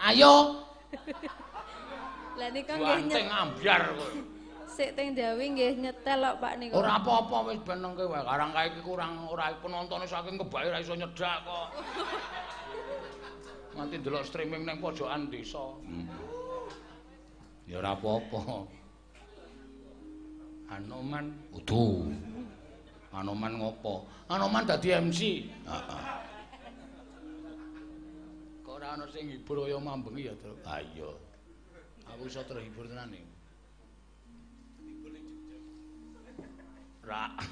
Ayo. Lah nika nggih nyeng ambyar kowe. Sik teng Jawi nggih nyetel kok Pak niku. Ora apa-apa wis benengke wae. Karang kae iki kurang ora penontone saking kebake ora iso nyedak kok. Nganti ndelok streaming nang pojokan desa. Ya ora apa-apa. Anoman kudu. Anoman ngopo? Anoman dadi MC. Heeh. Kok ora ana sing ngibur kaya mambengi ya, Truk? Ha iya. Aku iso terhibur tenan iki. Rak.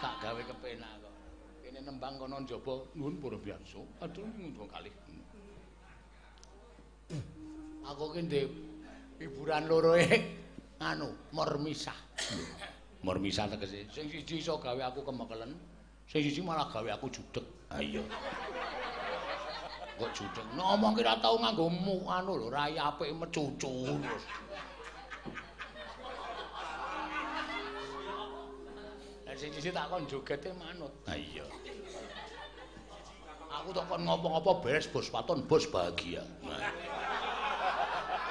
Tak gawe kepenak kok. Kene nembang kono njaba nuwun para biyansa. Aduh ngundang kalih. Aku ki ndek hiburan loro e anu mormisah. Mormisah tegese sing siji iso gawe aku kemekelen, sing siji malah gawe aku judeg. Ha iya. Kok judeg? Ngomong ki ora tau nganggo anu lho, rai apik mecucu terus. Lah sing siji tak kon jogete manut. Ha iya. Aku tak kon ngopo-ngopo beres bos waton bos bahagia. Nah.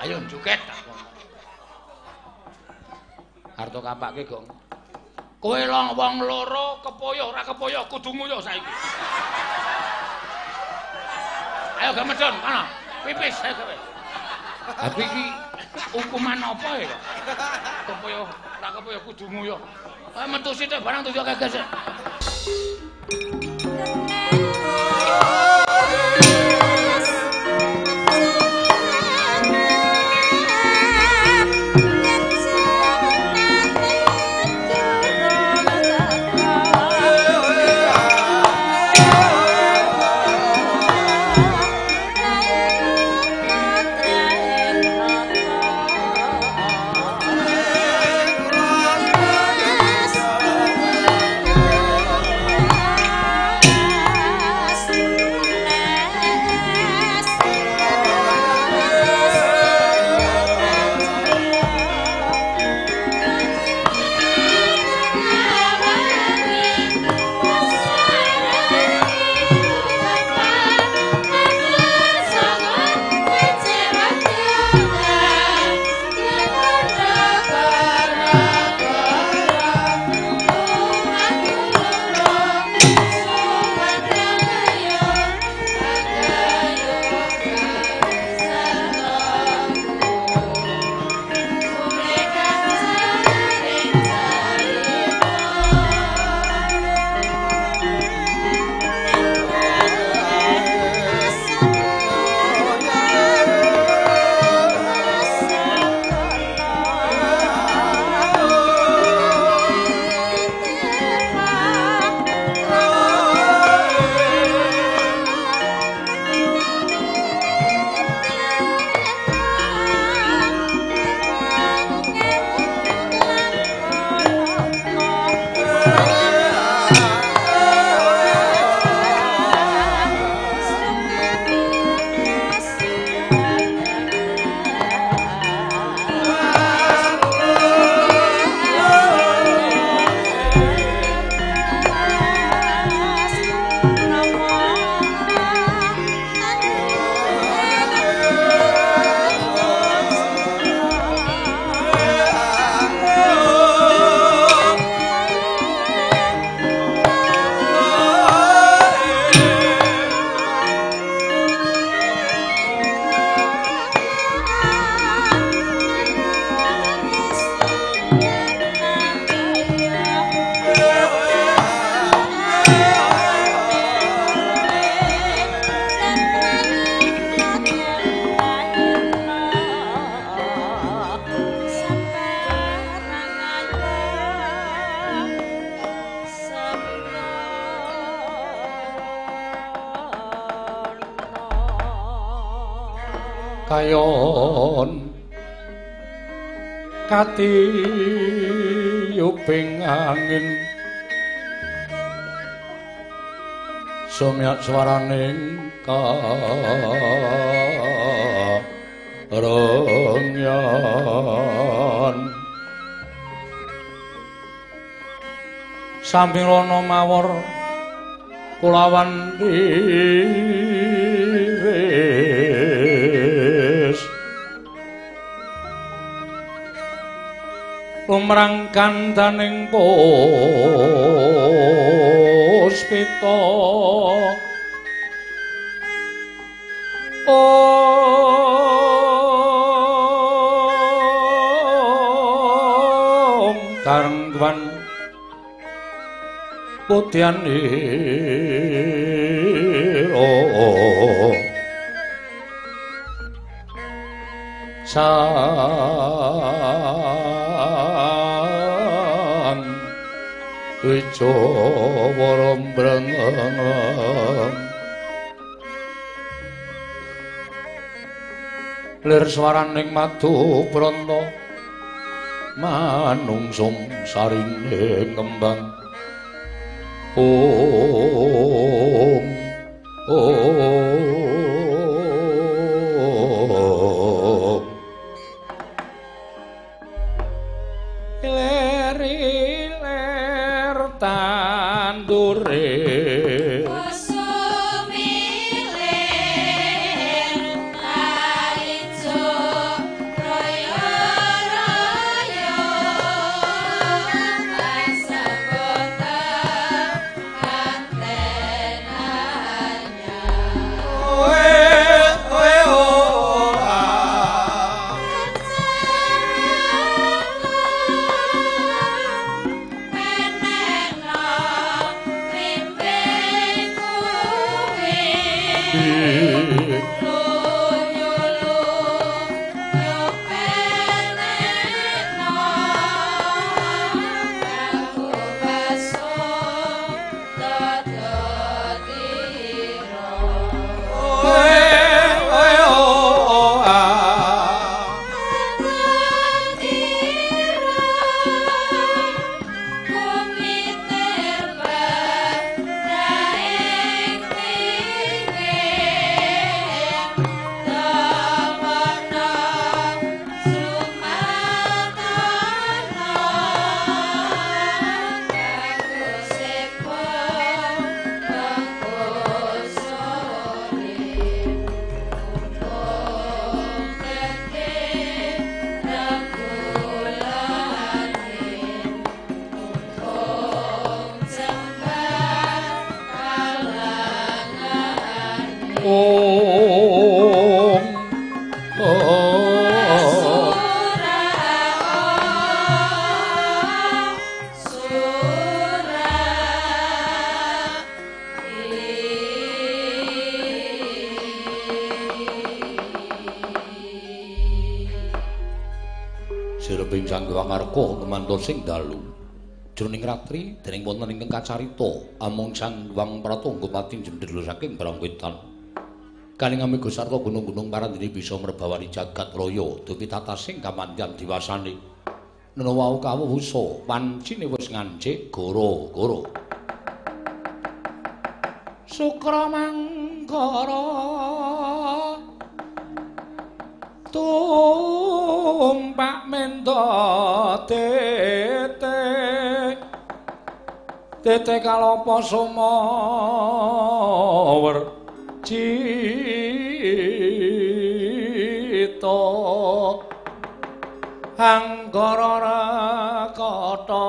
Ayo joget tak kon. Arto kapake gong. Kowe wong loro kepoyoh ora kepoyoh kudu nguyuh saiki. Ayo gamedon kono. Pipis ayo gawe. Tapi iki hukuman apa ya kok? Kepoyoh ora kepoyoh kudu nguyuh. Ayo metu sithik barang tuju geges. Kayon katiyuping angin sumyak swaraning karengyan samping rono mawar kulawan diri. Lumrang kandaning puspita Om karengwan putyanira sang Wijawara mbrengeng lir swaraning madu pranta manungsung sarine kembang om om lir tandure Sirbing Sang Hyang Arka kemantul sing dalu. Jroning ratri dening wonten ingkang kacarita amung Sang Hyang Pratangga pati jendhela saking Brangwetan. Kaning amega sarta gunung-gunung parandene bisa mrebawani jagat raya dupi tatasing kamandyan diwasane. Nena wau kawusa wancine wis ngancik goro-goro. Sukra manggara tumpak mendo tete tete kalapa sumawer cita anggara rakata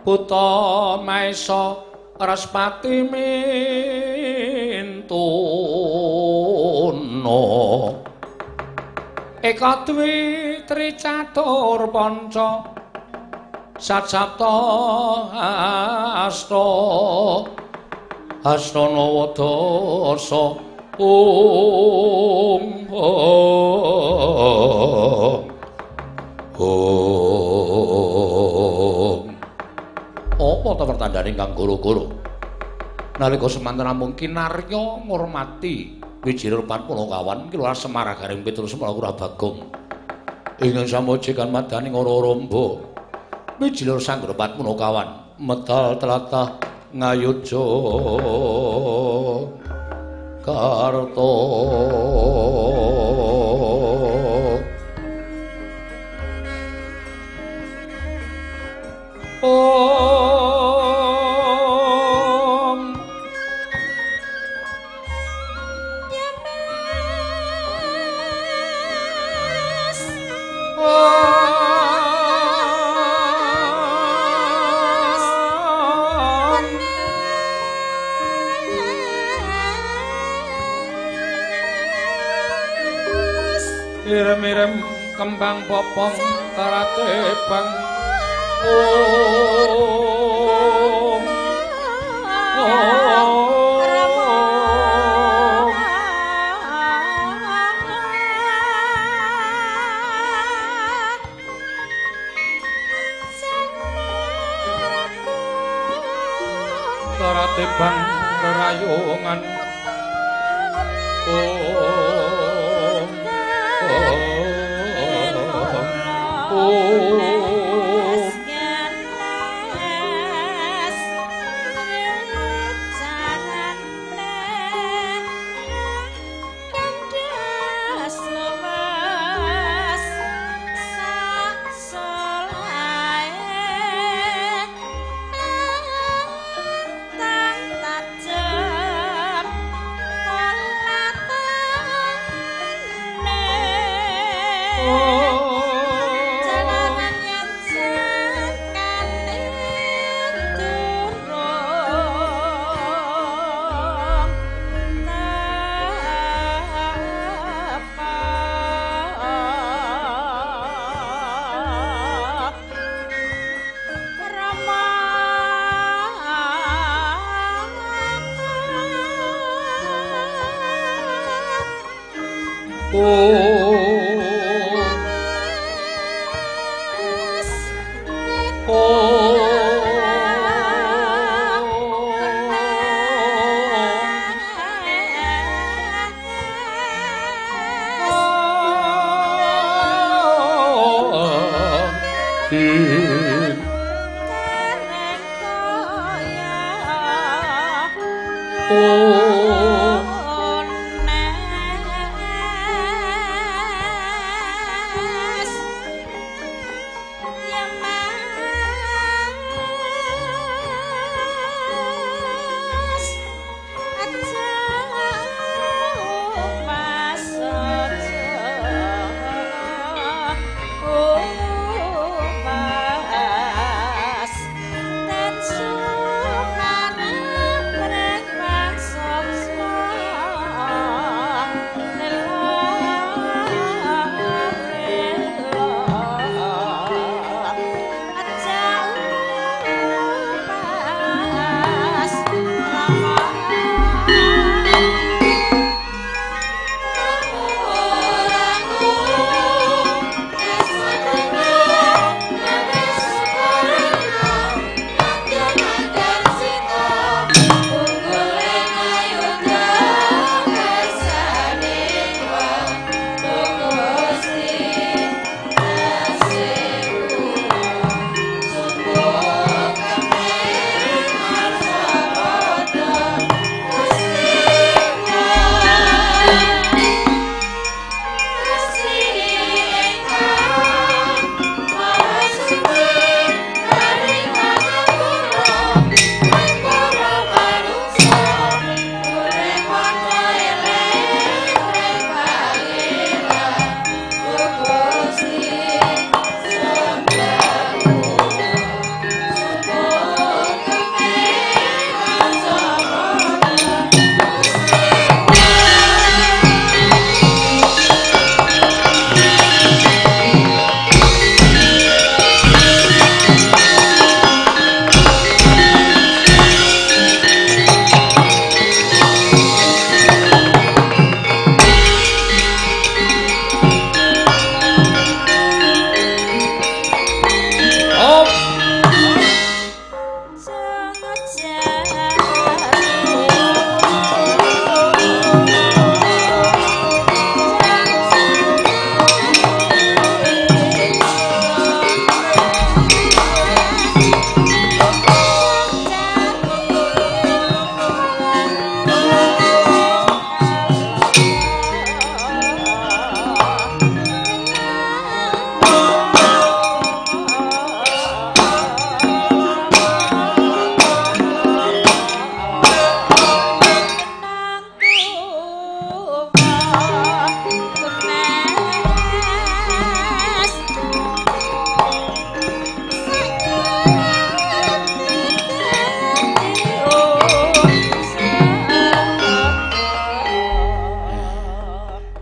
buta maesa Respati mintuna eka dwi tricatur panca sat sapta asta asta nawa dasa om om. Apa ta pertandane kang goro-goro? Nalika semanten namung kinarya ngurmati Wijira Punakawan Ki Lurah Semar Gareng Petrus Semar Lurah Bagong. Ingkang samujikan madaning ora-ora Wijira Sanggra Punakawan medal tlatah Ngayogya Karta. Om Nyemes Irem-irem kembang popong karate bang. Om Om Karate bang rerayungan. Om Om Om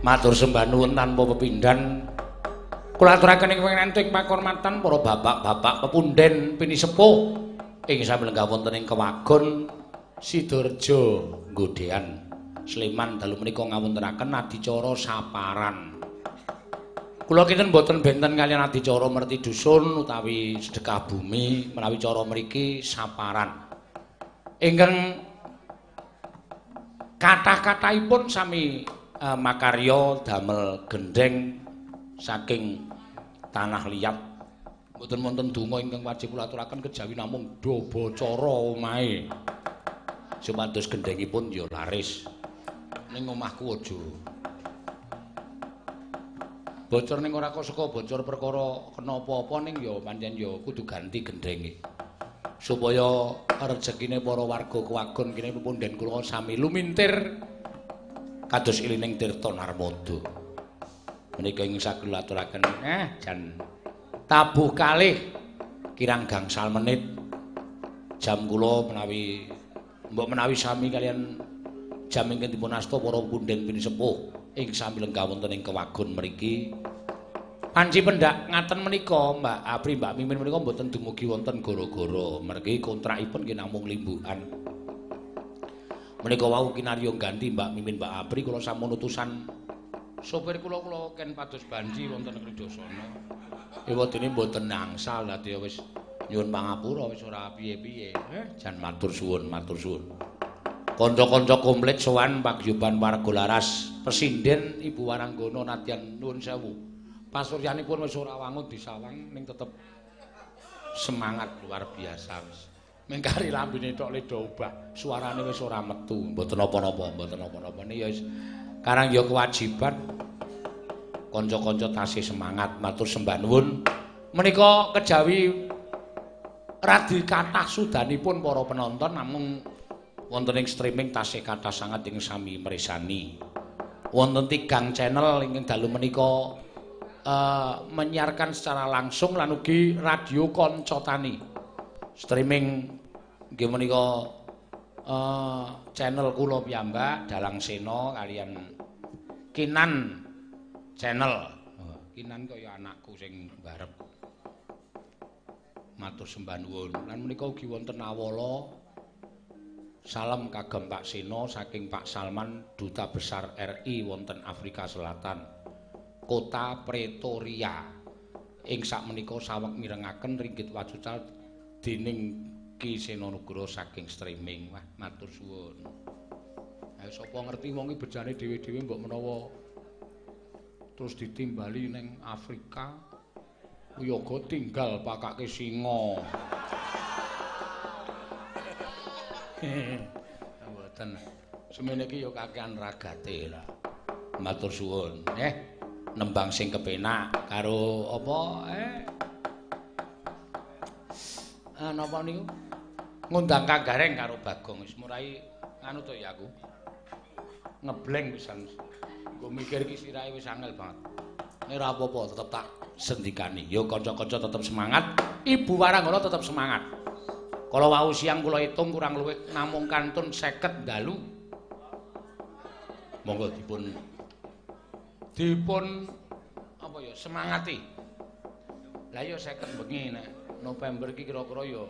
Matur sembah nuwun tanpa pepindhan. Kula aturaken ing panganting pakurmatan para bapak-bapak pepunden pinisepuh ing sami lenggah wonten ing Kewagon Sidoarjo Godean Sleman dalu menika ngawontenaken adicara saparan. Kula kinten boten benten kaliyan adicara merti dusun utawi sedekah bumi menawi cara mriki saparan. Ingkang kathah-kathahipun sami makarya damel gendheng saking tanah liat. Mboten wonten donga ingkang wajib kula aturaken kejawi namung doba cara omahe. Supados gendhengipun ya laris. Ning omahku aja bocor ning ora kok saka bocor perkara kena apa-apa ning ya pancen ya kudu ganti gendhenge. Supaya rejekine para warga Kewagon kene pepunden kula sami lumintir kados ilining Tirta Narmada. Menika ing saged kula aturaken jan tabuh kalih kirang gangsal menit jam kula menawi mbok menawi sami kaliyan jam ingkang dipun asta para punden pinisepuh ing sami lenggah wonten ing Kewagon mriki. Panci pendak ngaten menika Mbak Apri Mbak Mimin menika mboten dumugi wonten gara-gara mergi kontrakipun nggih namung limbukan. Menika wau kinarya ganti Mbak Mimin Mbak Apri kula sampun utusan sopir kula kula ken pados banci wonten Kridasana. Ewadene mboten angsal dadi wis nyuwun pangapura wis ora piye-piye. Jan matur suwun, matur suwun. Kanca-kanca komplit sowan paguyuban warga laras pesinden Ibu Waranggono nadyan nuwun sewu. Pasuryanipun wis ora wangun disawang ning tetep semangat luar biasa wis. Mengkari lambene tok ledo obah, suarane wis ora metu. Mboten napa-napa, mboten napa-napa. Niki ya wis karang ya kewajiban kanca-kanca tasih semangat matur sembah nuwun. Menika kejawi radi kathah sudanipun para penonton namung wonten ing streaming tasih kathah sanget ing sami mresani. Wonten tigang channel ingkang dalu menika menyiarkan secara langsung lan ugi radio Kanca Tani. Streaming nggih menika channel kula piyambak Dalang Sena kaliyan Kinan channel. Kinan kaya anakku sing barep. Matur sembah nuwun. Lan menika ugi wonten awala salam kagem Pak Sena saking Pak Salman Duta Besar RI wonten Afrika Selatan, Kota Pretoria. Ing sakmenika saweg mirengaken ringgit wacucal dening Ki Sena Nugroho saking streaming. Wah, matur suwun. Ayo sapa ngerti wong iki bejane dhewe-dhewe mbok menawa terus ditimbali ning Afrika yoga tinggal pakake singa. Mboten. Semene iki ya kakean ragate lah. Matur suwun. Nembang sing kepenak karo apa napa niku? Ngundang Kang Gareng karo Bagong wis murai anu to ya aku. Ngebleng pisan. Nggo mikir iki sirahe wis angel banget. Nek ora apa-apa tetep tak sendikani. Ya kanca-kanca tetep semangat, Ibu Waranggono tetep semangat. Kala wau siang kula hitung kurang luwih namung kantun 50 dalu. Monggo dipun apa ya semangati. Lah ya 50 bengi nek November iki kira-kira ya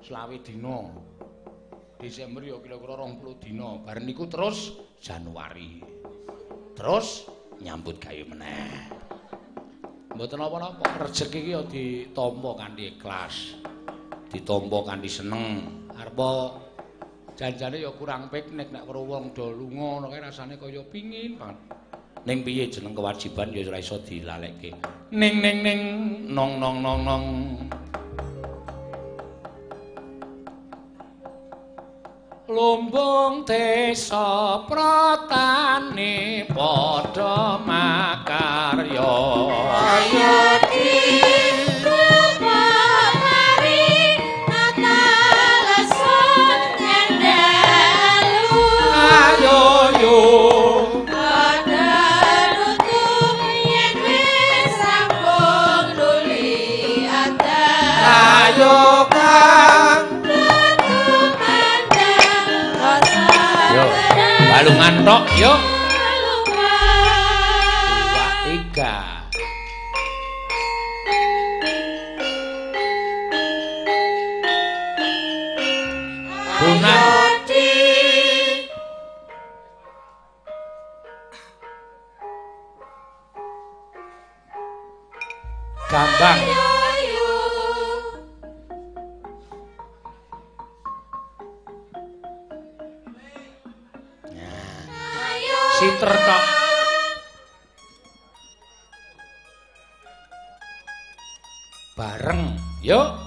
25 dina. Desember ya kira-kira 20 dina. Bar niku terus Januari. Terus nyambut gawe meneh. Mboten napa-napa, rejeki iki ya ditampa kanthi ikhlas. Ditampa kanthi seneng. Arepa janjane ya kurang piknik nek weruh wong do lunga ngono kae rasane kaya pingin banget. Ning piye jeneng kewajiban ya ora iso dilalekke. Ning ning ning nong nong nong nong. Lumbung desa pratani padha makarya. Ayo Balungan tok yo. Bonang. Gambang. Siter tok. Bareng, yuk.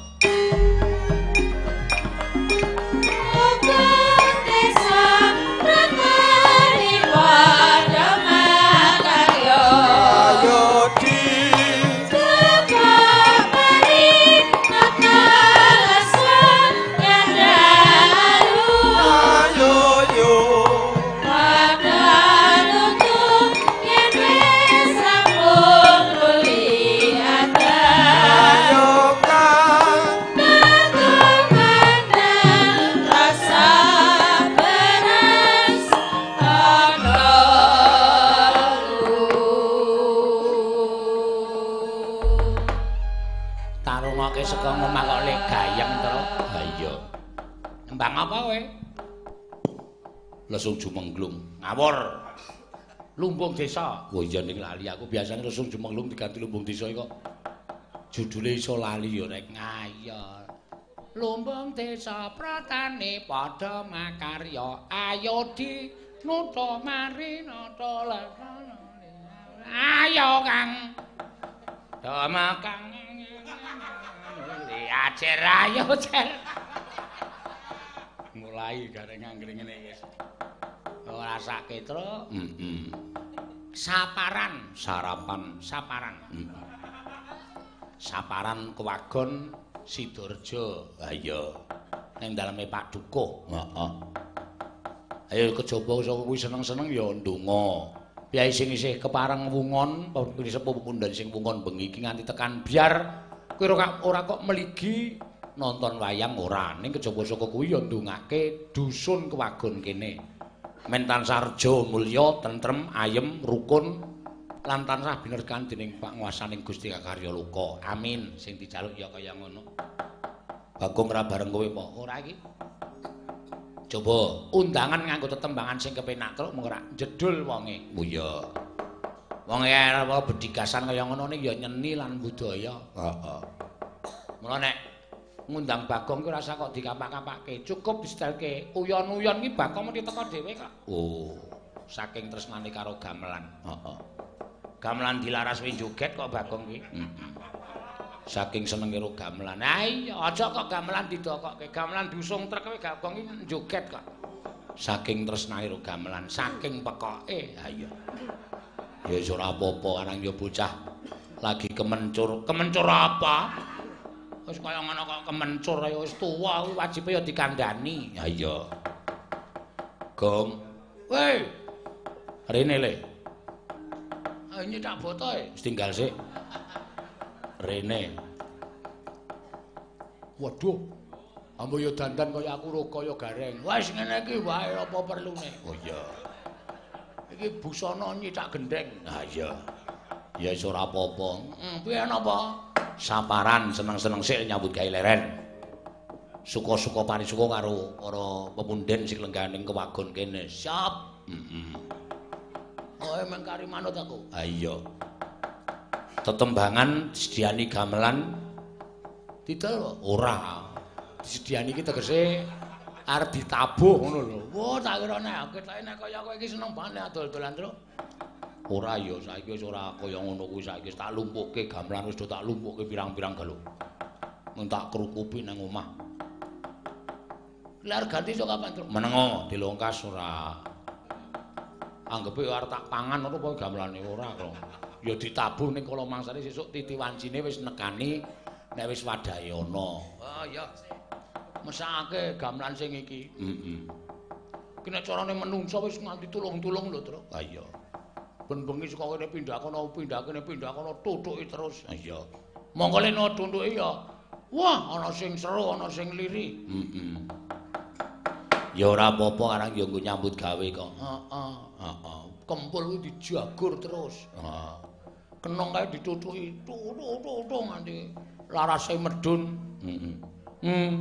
Lesung jumengglung ngawur lumbung desa. Oh iya ning lali aku biasane lesung jumengglung diganti lumbung desa iki kok judule iso lali ya rek. Ayo lumbung desa pratane padha makarya ayo di nuta mari nata lakana ayo Kang do Kang acer ayo cer mulai gareng anggring ngene wis ora sakit tro. Heeh. Saparan, sarapan, saparan. Saparan Kewagon Sidoarjo. Ha iya. Ning daleme Pak Dukuh. Heeh. Ayo kejaba saka kuwi seneng-seneng ya ndonga. Piyai sing isih kepareng wungon, sepuh pepundhen sing wungon bengi iki nganti tekan biar kuwi ora kok meligi nonton wayang ora. Ning kejaba saka kuwi ya ndongake dusun Kewagon kene. Men tansah reja mulya, tentrem, ayem, rukun lan tansah binerkan dening panguwasaning Gusti Kakarya Loka. Amin. Sing dijaluk ya kaya ngono. Bagong ora bareng kowe apa? Ora iki. Coba undangan nganggo tetembangan sing kepenak truk mung ora jedul wonge. Oh iya. Wong arep bedigasan kaya ngono ning ya nyeni lan budaya. Heeh. Mula nek ngundang Bagong ki ora usah kok dikapak-kapake, cukup distelke uyon-uyon ki Bagong mesti teko dhewe kok. Oh, saking tresnane karo gamelan. Heeh. Gamelan dilaras wis joget kok Bagong ki. Heeh. Saking senenge karo gamelan. Ha iya, aja kok gamelan didokokke, gamelan diusung trek kowe Bagong ki joget kok. Saking tresnane karo gamelan, saking pekoke. Ha iya. Ya wis ora apa-apa, arang ya bocah lagi kemencur. Kemencur apa? Wis kaya ngono kok kemencur ya wis tuwa kuwi wajibe ya dikandhani. Ha iya. Gong. Woi. Rene le. Ha nyetak botoe. Wis tinggal sik. Rene. Waduh. Ambo ya dandan kaya aku ro kaya gareng. Wis ngene iki wae apa perlune. Oh iya. Iki busana nyetak gendheng. Ha iya. Ya wis ora apa-apa. Piye napa? Saparan seneng-seneng sik nyambut gawe leren. Suka-suka parisuka karo para pepundhen sing lengganing Kewagon kene. Siap. Heeh. Oh, emang kari manut aku. Ha iya. Tetembangan disediani gamelan didol ora. Disediani iki tegese arep ditabuh ngono lho. Wah, tak kira nek ketoke nek kaya kowe iki seneng banget adol-dolan truk. Ora ya saiki wis ora kaya ngono kuwi saiki tak lumpukke gamelan wis do tak lumpukke pirang-pirang galo. Mung tak krukupi nang omah. Lar ganti sok kapan, Truk? Menengo dilongkas ora. Anggepe arep tak pangan ngono apa gamelane ora kok. Ya ditabuh ning kala mangsane sesuk titi wancine wis nekani nek wis wadahe ana. Oh iya. Mesake gamelan sing iki. Heeh. Ki nek carane menungsa wis nganti tulung-tulung lho, Truk. Ha iya. Ben bengi saka kene pindah kono, pindah kene pindah kono, tutuki terus. Ha iya. Mongko leno tuntuki ya. Wah, ana sing seru, ana sing liri. Heeh. Ya ora apa-apa arang ya nggo nyambut gawe kok. Heeh, heeh. Kempul kuwi dijagur terus. Heeh. Kenong kae ditutuki, tutuk nganti larase medhun. Heeh.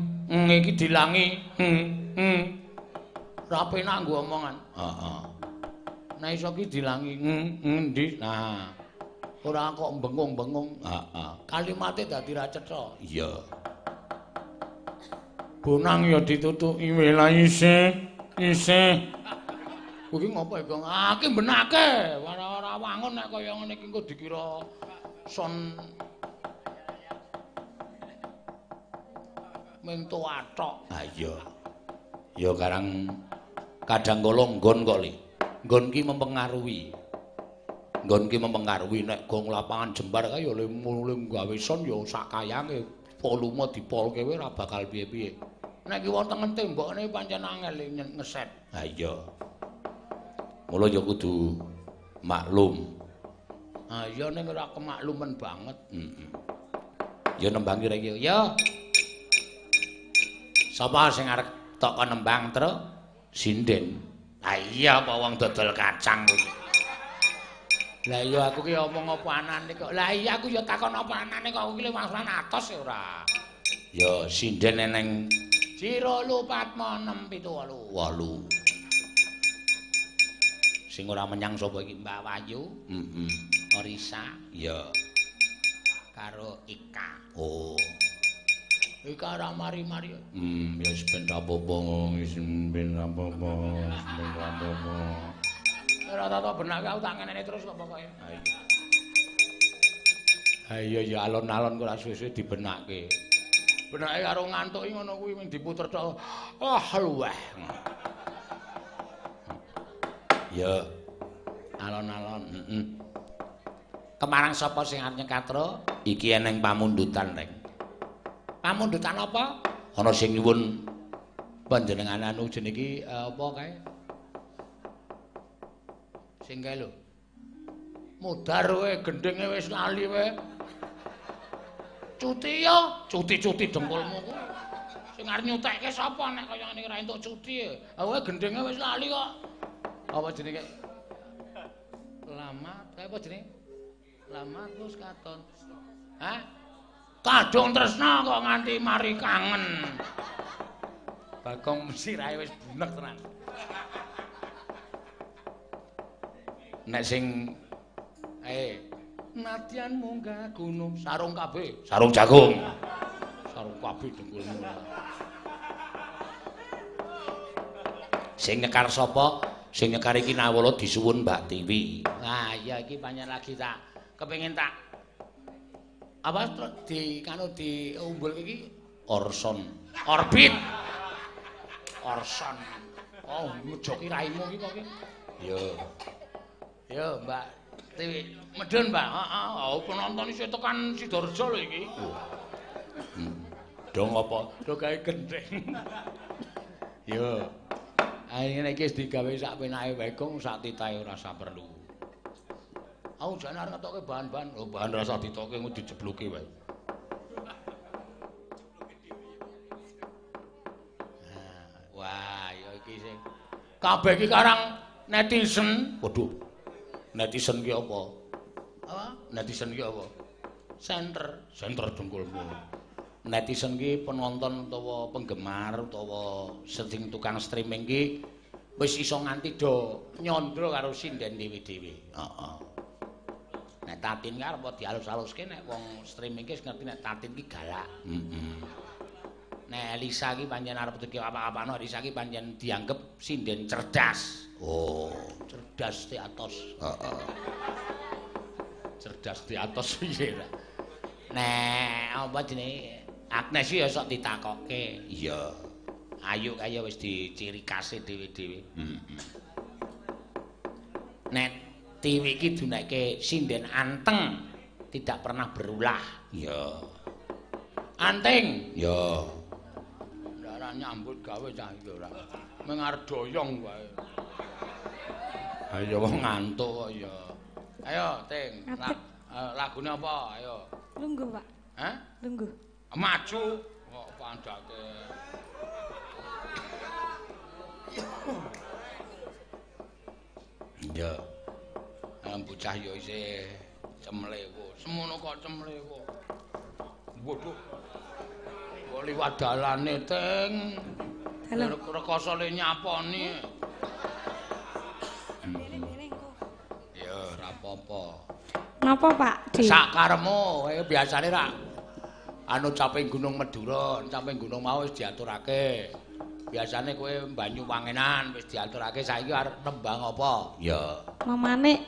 Iki dilangi. Ora penak nggo omongan. Heeh. Nek iso ki dilangi ngendi. Nah. Ora kok bengung-bengung. Heeh. Kalimate dadi ra cetha. Iya. Bonang ya ditutuki wela isih, isih. Kuwi ngopo ya, Gong? Ah, ki benake. Ora wangun nek kaya ngene iki engko dikira son mento athok. Ha iya. Ya karang kadang kala nggon kok, Li. Nggon ki mempengaruhi. Nggon ki mempengaruhi nek gong lapangan jembar kae ya le gawe son ya sak kayange volume dipolke wae ora bakal piye-piye. Nek ki wonten tembokne pancen angel ngeset. Ha iya. Mula ya kudu maklum. Ha iya ning ora kemakluman banget. Heeh. Ya nembangi rek ya. Sapa sing arep tok kon nembang, Tru? Sinden. Ha iya apa wong dodol kacang kuwi. Lah iya aku ki omong apa anane kok. Lah iya aku ya takon apa anane kok aku ki wangsulan atos ya ora. Ya sinden eneng 1 2 4 6 7 8. Sing ora menyang sapa iki? Mbak Wahyu. Heeh. Orisa. Iya. Karo Ika. Oh. Ika ora mari-mari. Ya wis ben ra apa-apa, wis ben ra apa-apa, wis ben ra apa-apa. Ora tak benake aku tak ngenene terus kok pokoke. Ha iya. Ha iya ya alon-alon kok ora suwe-suwe dibenake. Benake karo ngantuk iki ngono kuwi mung diputer tok. Ah luweh. Ya. Alon-alon, heeh. Kemarang sapa sing arep nyekatra? Iki eneng pamundutan, Reng. Pamundutan apa? Ana sing nyuwun panjenengan anu jenenge iki apa kae? Sing kae lho. Mudhar kowe gendhinge wis lali kowe. Cuti ya, cuti-cuti dengkulmu kuwi. Sing arep nyutekke sapa nek kaya ngene ora entuk cuti. Ha kowe gendhinge wis lali kok. Apa jenenge? Lama, kae apa jenenge? Lama terus katon. Hah? Kadung tresna kok nganti mari kangen. Bagong sirahe wis bunek tenan. Nek sing nadyan munggah gunung sarung kabeh, sarung jagung. Sarung kabeh dengkulmu. Sing nyekar sapa? Sing nyekar iki nawala disuwun Mbak Tiwi. Wah, iya iki pancen lagi tak kepengin tak apa di kanu diumbul iki Orson. Orbit. Orson. Oh, ngejoki raimu iki kok iki. Yo. Yo, Mbak Tiwi. Medhun, Mbak. Heeh, oh penonton isih tekan Sidoarjo lho iki. Do ngopo? Do gawe gendheng. Yo. Ah ngene iki wis digawe sak penake wae, Gong, sak titahe ora usah perlu. Aku jane arep ngetokke bahan-bahan. Oh, bahan ora usah ditokke engko dijebloki wae. Nah, wah, ya iki sing kabeh iki karang netizen. Waduh. Netizen ki apa? Apa? Netizen ki apa? Center, center dengkulmu. Netizen ki penonton utawa penggemar utawa sing tukang streaming ki wis iso nganti do nyandra karo sinden dhewe-dhewe. Heeh. Nek Tatin ki arep dialus-aluske nek wong streaming ki wis ngerti nek Tatin ki galak. Heeh. Nek Elisa ki pancen arep dadi apa-apano, Elisa ki pancen dianggep sinden cerdas. Oh, cerdas di atos. Heeh. Cerdas di atos piye ta? Nek apa jenenge Agnes ya sok ditakokke. Iya. Ayu kaya wis diciri khase dhewe-dhewe. Heeh. Nek Tiwi iki dunekke sinden anteng, tidak pernah berulah. Iya. Anting. Iya. Ora nyambut gawe cah iki ora. Mung arep doyong wae. Ayo wong ngantuk kok ya. Ayo, Ting. Lagune apa? Ayo. Lungguh, Pak. Hah? Lungguh. Maju kok pandake. Iya. Bocah ya isih cemlewo. Semono kok cemlewo. Waduh. Kok liwat dalane, Ting. Dalem. Rekoso le nyaponi. Ya ora apa-apa. Napa, Pak? Sak karemu, biasane ra anu caping Gunung Madura, caping gunung mau wis diaturake. Biasane kowe Banyuwangenan wis diaturake, saiki arep nembang apa? Ya. Memanik.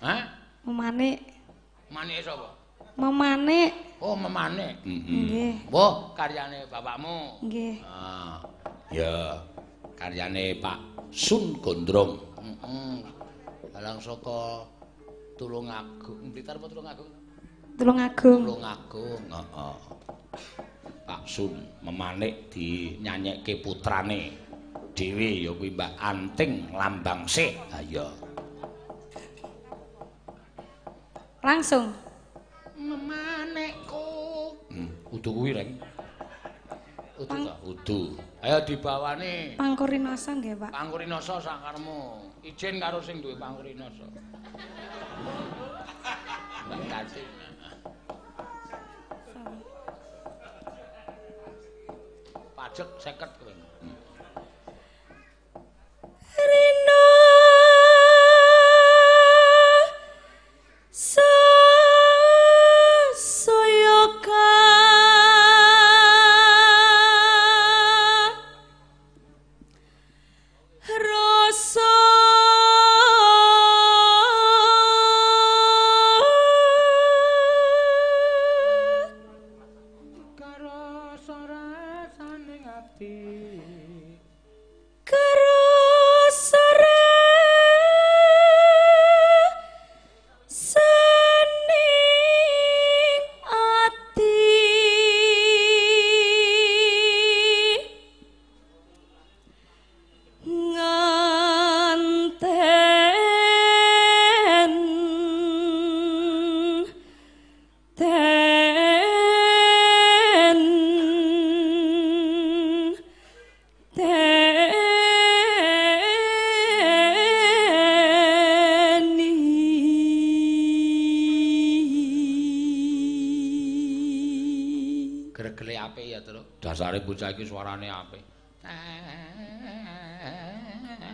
Hah? Memanik. Manike sapa? Memanik. Oh, memanik. Nggih. Wah, karyane bapakmu. Nggih. Ah. Ya, karyane Pak Sun Gondrong. Heeh. Dalang saka Tulungagung. Blitar apa Tulungagung? Tulungagung. Tulungagung, heeh. Pak Sun memanik dinyanyekke putrane dhewe ya kuwi Mbak Anting Lambang Sih. Ha iya. Langsung. Memanikku. Udu kuwi, Reng. Udu ta? Udu. Ayo dibawani. Pangkurinasa nggih, Pak. Pangkurinasa sakarmu. Izin karo sing duwe pangkurinasa. Mbak Kating. Pajek 50 kowe. Rino sasoyoka rasa Dasare bocah iki suarane apik.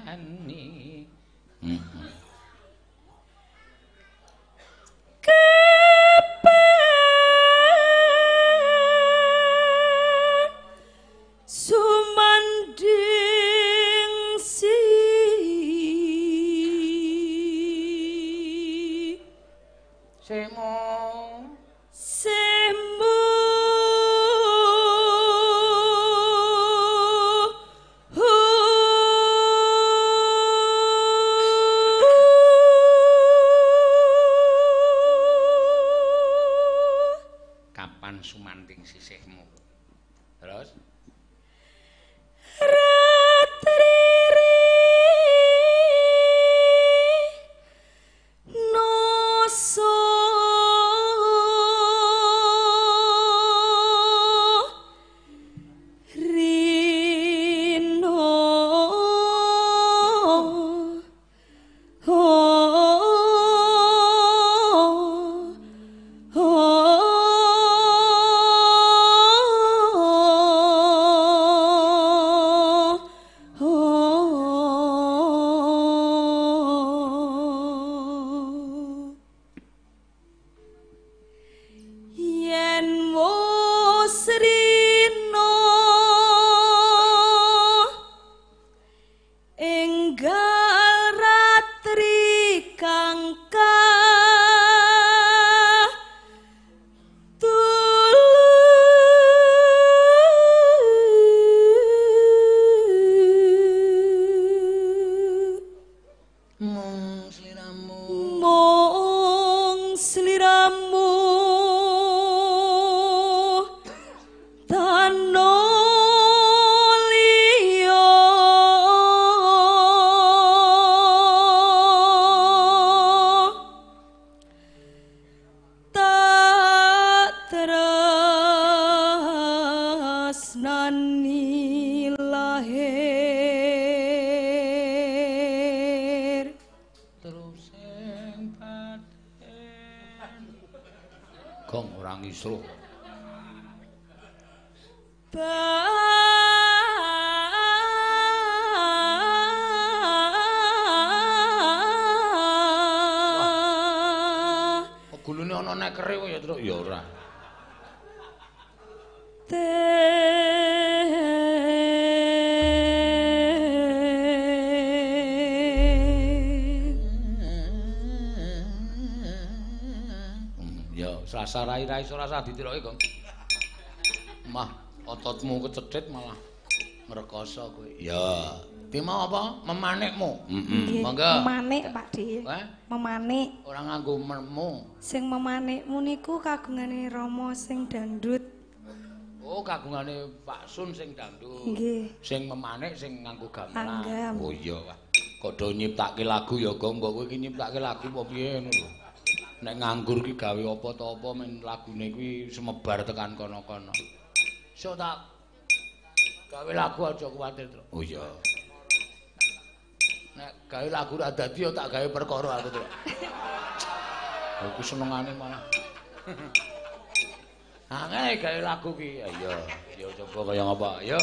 Tani. Kepen sumanding si semu semu sumanding sisihmu. Terus ratri noso rino mung sliramu tano liya tak tresnani lahir terus sing batin gong ora ngisruh batin. nekere kok ya, Truk. Ya ora. Ya, serasa rai-rai ora usah ditiroki, Gong. Mah, ototmu kecedhit malah ngrekoso kowe. Ya. Ki mau apa? Memanikmu. Heeh. Monggo. Memanik, Pak Dik. Memanik. Ora nganggo memu. Sing memanikmu niku kagungane Rama sing dangdut. Oh, kagungane Pak Sun sing dangdut. Nggih. Sing memanik sing nganggo gamelan. Oh iya, wah. Kok do nyiptake lagu ya, Gong. Mbok kowe iki nyiptake lagu apa piye ngono lho. Nek nganggur ki gawe apa ta apa men lagune kuwi semebar tekan kono-kono. Sok tak gawe lagu aja kuwatir, Truk. Oh iya. Nek gawe lagu ra dadi ya tak gawe perkara aku, Truk. Aku senengane malah. Angel gawe lagu ki. Ayo, ya coba kaya ngapa? Ayo.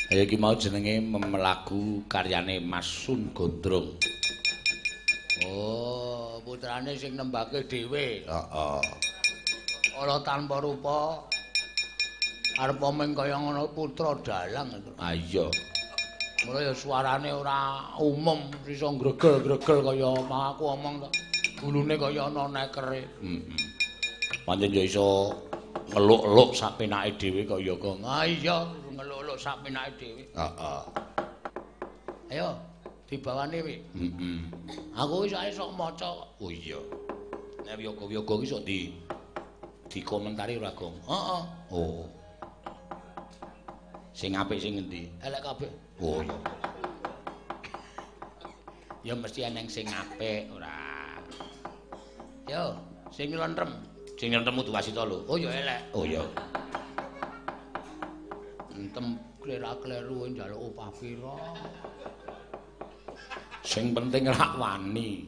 Ayo iki mau jenenge lagu karyane Mas Sun Gondrong. Oh, putrane sing nembake dhewe. Heeh. Ala tanpa rupa arep omeng kaya ngono putra dalang. Ha iya. Mula ya suarane ora umum iso gregel-gregel kaya aku omong to. Gulune kaya ana nekere. Heeh. Pancen ya iso ngeluk-eluk sak penake dhewe kaya Gong. Ha iya, ngeluk-eluk sak penake dhewe. Heeh. Ayo dibawani wi. Heeh. Aku wis ae sok maca. Oh iya. Nek wiyaga-wiyaga ki sok dikomentari ora, Gong? Heeh. Oh. Sing apik sing ngendi? Elek kabeh. Oh iya. Ya mesti eneng sing apik ora. Yo, sing lentrem. Sing lentrem kudu wasita lho. Oh ya elek. Oh ya. Entem klera-kleru njaluk opah pira. Sing penting rak wani.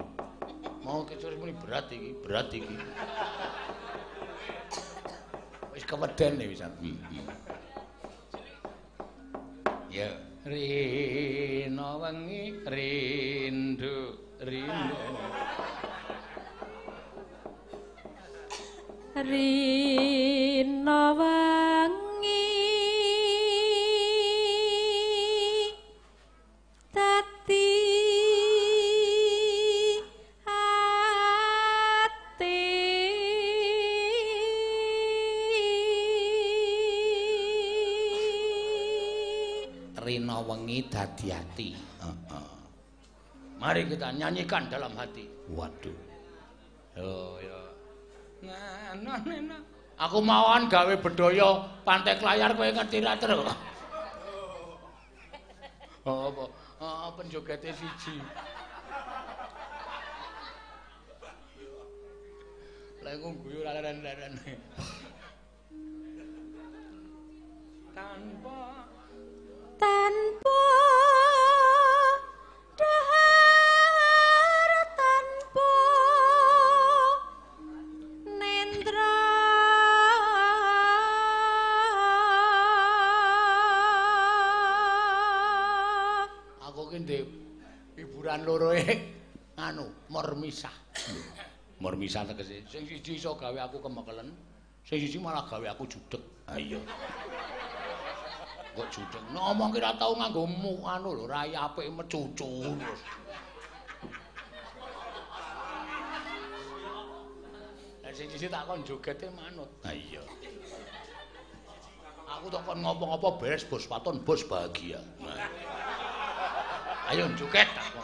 Mau kecur muni berat iki, berat iki. Wis keweden wisan. Ya, rina wengi rindu, rindu. Rina wengi dadi ati Rina wengi dadi ati. Heeh. Mari kita nyanyikan dalam hati. Waduh. Yo yo. Nah, nah, nah. Aku mawon gawe bedhaya pantai Klayar kowe ngerti ra, Tru? Oh, apa? Oh, penjogete siji. Lah iku guyu ra leren-leren. Tanpa tanpa dahar tanpa nendra aku ki ndek hiburan loro anu mormisah. Mormisah tegese sing siji iso gawe aku kemekelen, Sing siji malah gawe aku judeg. Ha iya. Kok judeg? Ngomong ki ora tau nganggo anu lho, rai apik mecucu terus. Lah sing siji tak kon jogete manut. Ha iya. Aku tak kon ngopo-ngopo beres bos waton bos bahagia. Nah. Ayo joget tak kon.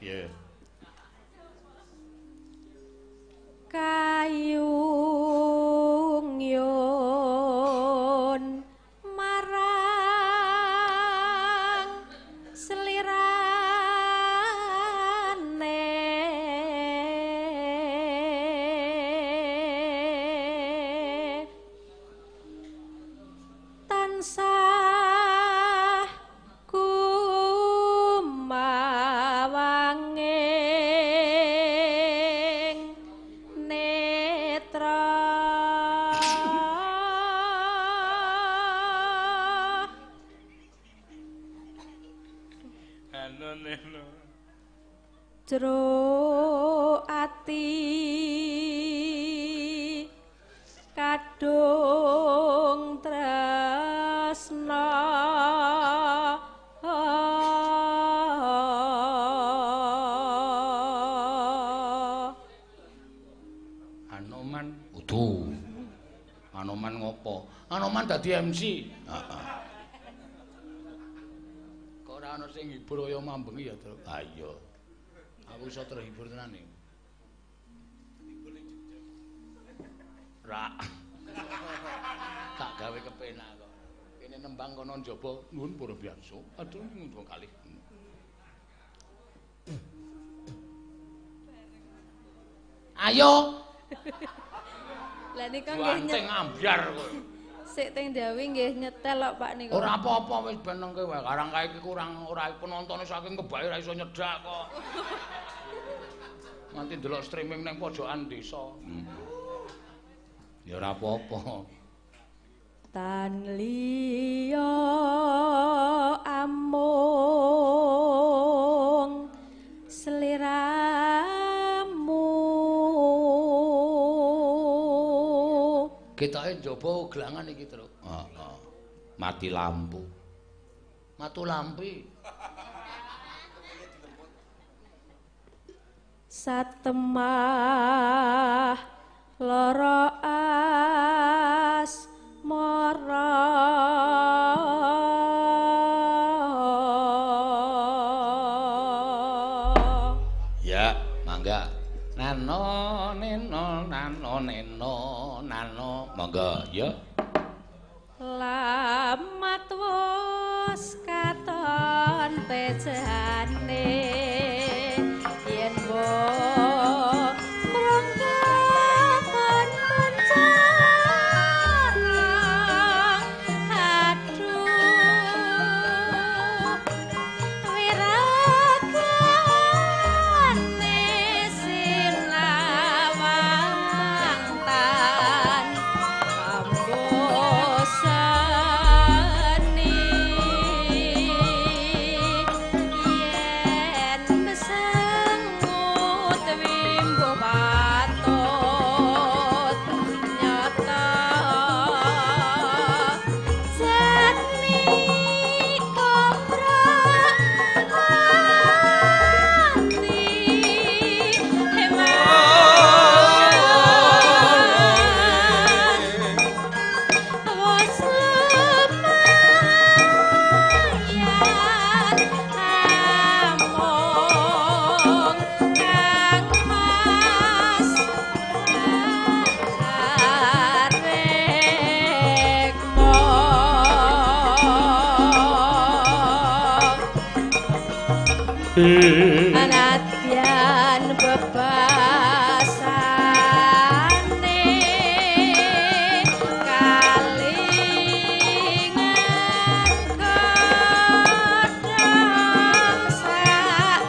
Iya. Kayung yun marang selirane tansah kumawanging netra. Jero ati kadung tresna Anoman udu. Anoman ngopo? Anoman dadi MC. Heeh. Kok ora ana sing ngibur kaya mambengi ya, Truk? Ha iya. Aku iso terhibur tenan iki. Rak. Tak gawe kepenak kok. Kene nembang kono njaba nuwun para biyansu. Aduh nyuwun kalih. Ayo. Lah nika nggih nyeng ambyar kok. Sik teng Jawi nggih nyetel kok Pak niku. Ora apa-apa wis ben nengke wae. Karang kae iki kurang ora penontone saking kebake ora iso nyedak kok. Nganti ndelok streaming nang pojokan desa. Ya ora apa-apa. Tan liya amung sliramu. Ketoke njaba gelangan iki, Truk. Heeh. Mati lampu. Matu lampi. Satemah lara asmara. Ya, mangga. Nano neno nano neno nano mangga ya. Lamat wis katon tejane yen mbok mrongkaton pencara aduh wiragane sinawang tan pamboseni yen mesengut wimbo patut nyata jani komprok ati heman wis lumayan amung kang mas arekmo. Anadyan bebasane kalingan kodhong sak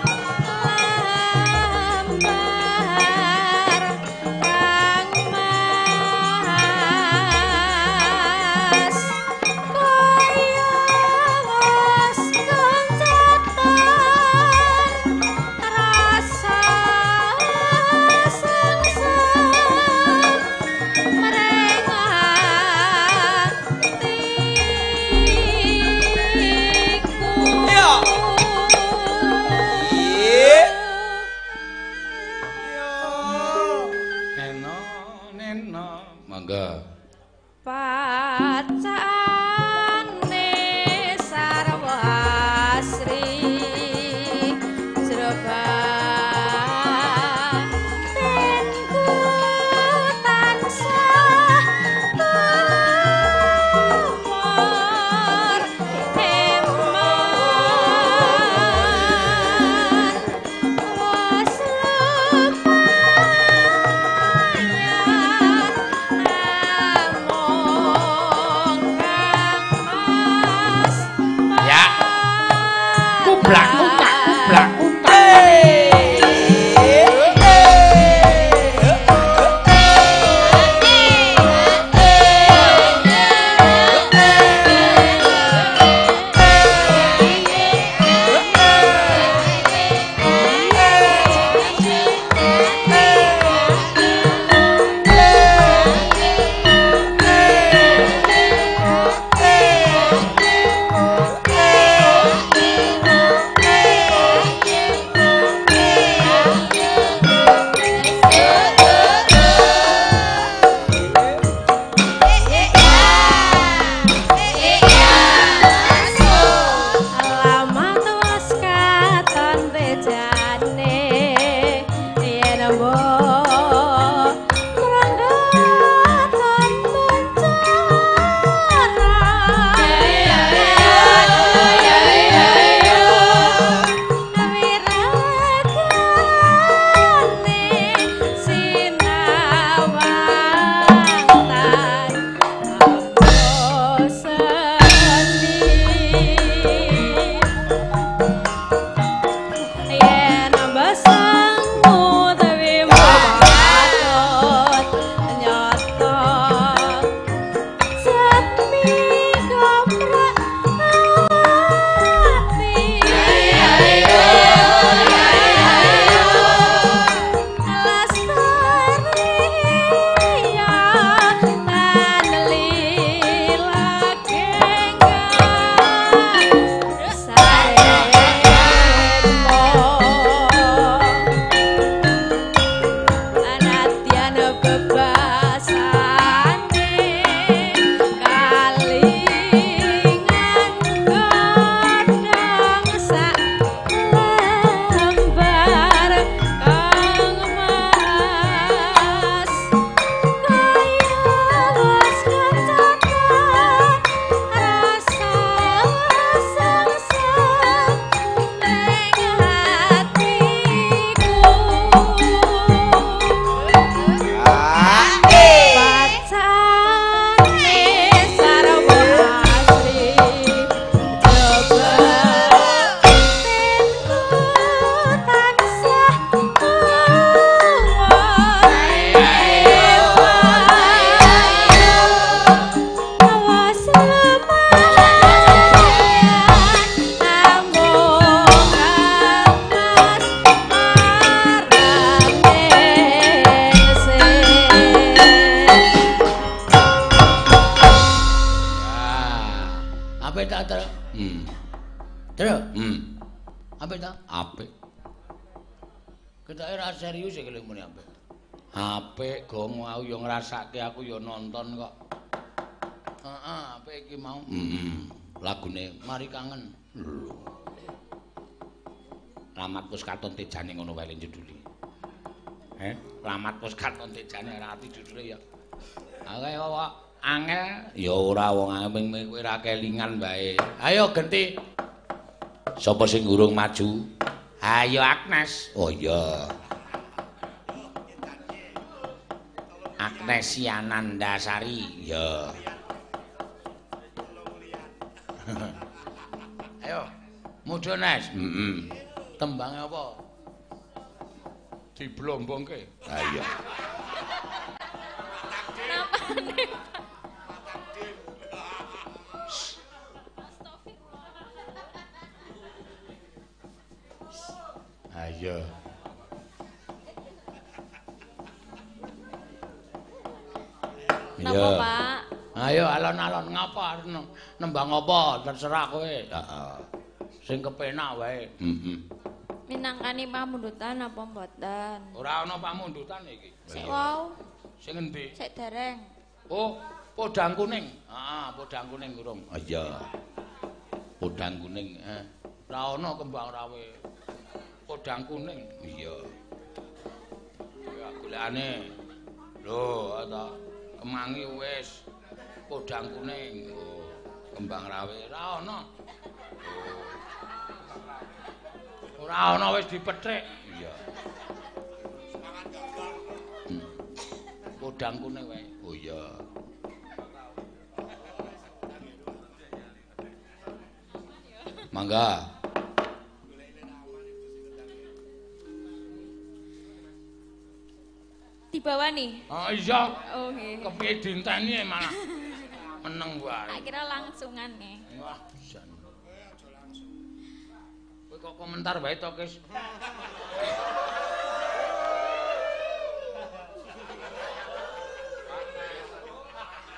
lembar kang mas kaya wis koncotan rasa Batinku tansah tumor eman wis lumayan amung kang Mas. Ya. Kublak kutak kublak kutak. Alamat wis katon bejane yen mbok mranggaton bencana. Wiragane sinawang tan seni. Yen besangmu dewi matut nyata setmi goprak ati. Lestariya tan lila genggang saemo. Anadyan bebasane kalingan godhong sak lembar kang Mas. Kaya wis kecatet rasa sengsem ning atiku. Pacane sarwa asri jebatinku tansah tumor awas lumayan amung kang Mas marang ningsih. Ah, apik ta, Tru? Tru, apik ta? Apik. Ketoke ora serius iki lho muni apik. Apik gong aku ya ngrasake aku ya nonton kok. Heeh, apik iki mau. Lagune Mari kangen. Lho. Lamat wis katon tejane ngono wae le judule. Heh, Lamat wis katon tejane ora ati judule ya. Ayo kok angel ya ora wong angel kowe ora kelingan wae. Ayo genti. Sapa sing urung maju? Ayo Agnes. Oh iya. Agnes Yanandasari. Ya. Ayo, mudhun Nes. Heeh. Tembange apa? Diblombongke. Ha iya. Ayo. Napa, Pak? Ayo alon-alon ngapa nembang apa terserah kowe. Heeh. Sing kepenak wae. Heeh. Minangkani pamundutan apa mboten? Ora ana pamundutan iki. Sik wau, Sing endi? sik dereng. Oh, podang kuning. Heeh, podang kuning urung. Iya. Podang kuning. Ora ana kembang rawe. Podang kuning. Iya. Ya golekane. Lho, ta kemangi wis. Podang kuning. Oh, kembang rawe ora ana. Oh. Ora ana wis dipethik. Iya. Podang kuning wae. Oh iya. Mangga. Dibawani? Oh iya. Oh nggih. Kepiye dinteni malah meneng wae. Tak kira langsungan nggih. Wah, jan. Kowe kok komentar wae to, Kis?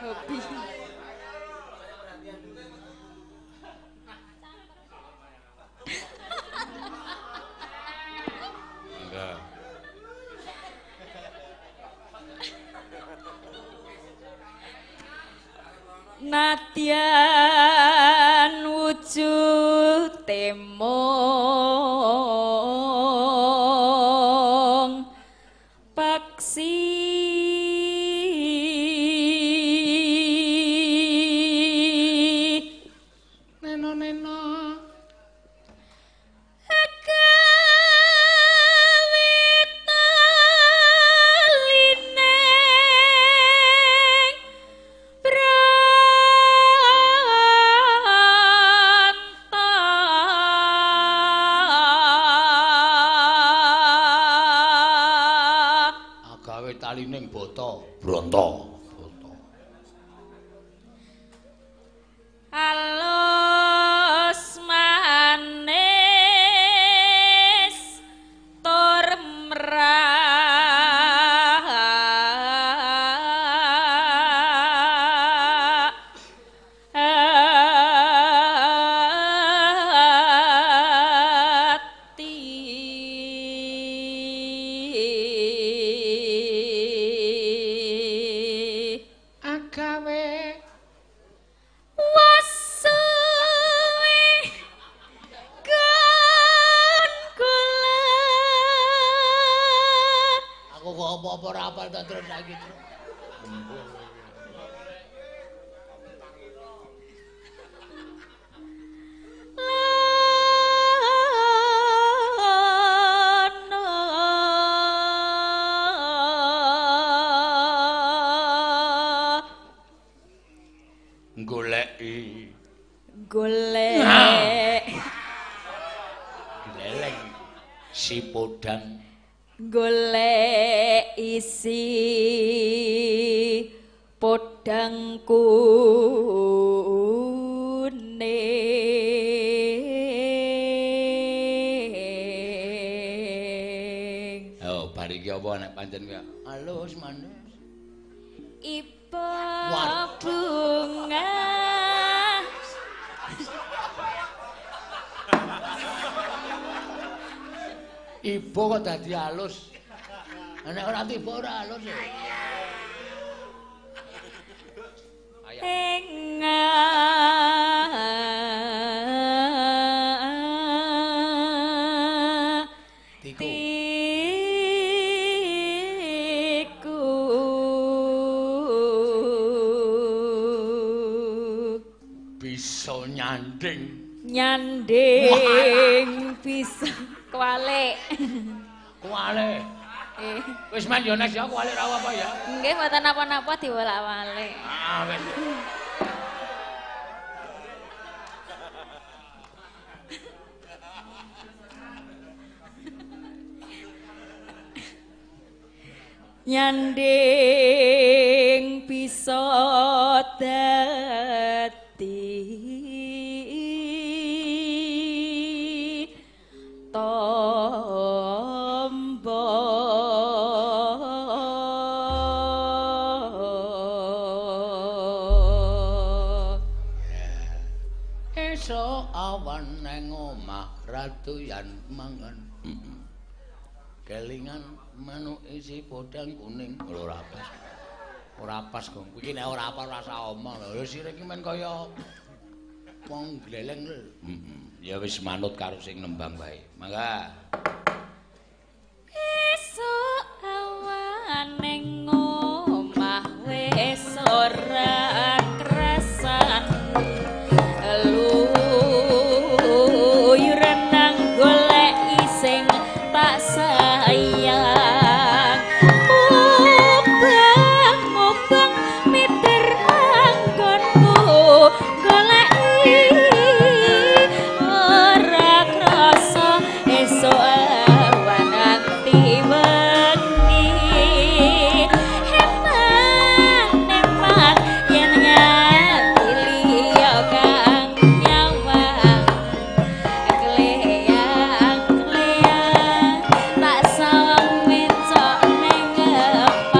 Hobi. Enggak. Nadyan wujud temong paksi neno-neno talining bata bronto bata alus manis tur mrah terus lagi terus. Goleki. Golek. Gleleng si podang. Golek isi podang kuning. Oh, bar iki apa nek pancen kuwi alus manis. Iba bunga. Iba kok dadi alus. Nek ora tiba ora alus ya. Ing tiku. Bisa nyanding. Nyanding bisa kualik. Kualik. Wis men yo Nes ya kualik ra apa ya. Nggih mboten napa-napa diwolak-walik. Ah wis. Nyanding bisa dadi tombo. Esuk awan nang omah radoyan mangan. Kelingan manuk isi podang kuning. Lho ora pas. Ora pas gong. Kuwi nek ora apa ora usah omong. Lho sire iki men kaya wong gleleng lho. Ya wis manut karo sing nembang wae. Mangga. tak sayang. Mubang-mubang miter anggonku goleki ora krasa esuk awan nganti wengi. Eman-eman yen nganti liya kang nyawang, kleyang-kleyang tak sawang mencok ning ngepang.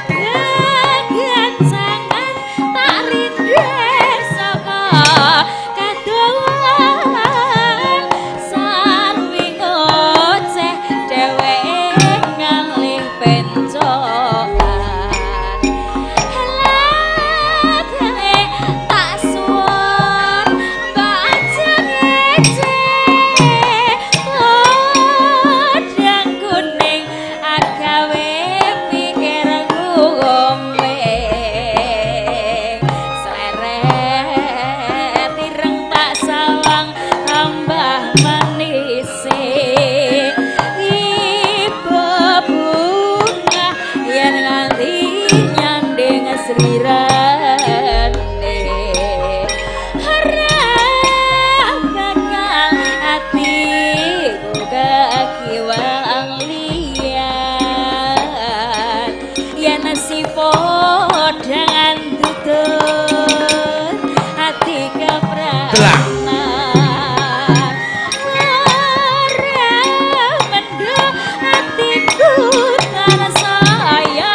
Gegancangan tak rindhe saka kadohan, sarwi ngoceh dheweke ngalih pencokan. Lagane tak suwun mbak aja ngece, podang kuning agawe pikirku gomeng. Sleret ireng tak sawang tambah manise, ibu bunga yen nganti nyanding srirane. Ora bakal atiku kekiwang liyan, yen si podang tutut ati kepranan. Ora mendho atiku tansaya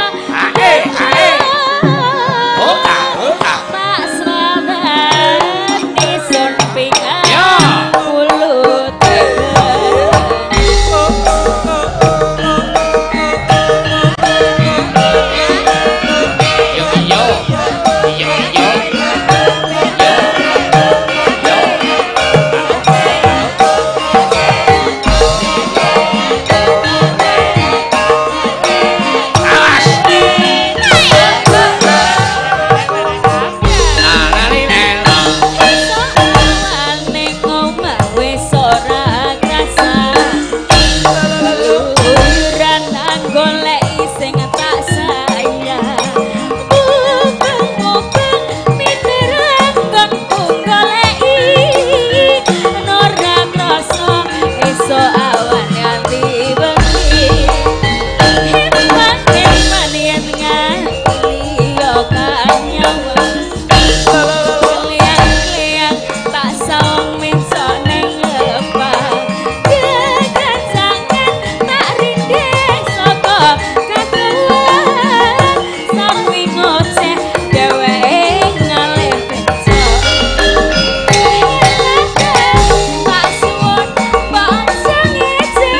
tak sradani sun pingan mulut. Yo yo. Yo yo. Yo. Awas. Esuk awan ning omah wis ora krasa, keluyuran goleki sing tak sayang. Mubeng-mubeng miter anggonku goleki, ora krasa esuk awan nganti wengi. Eman-eman yen nganti liya kang nyawang, kleyang-kleyang tak sawang mencok ning ngepang. Gegancangan tak rindhe saka kadohan, sarwi ngoceh dheweke ngalih pencok. Tak suwun mbok aja ngece,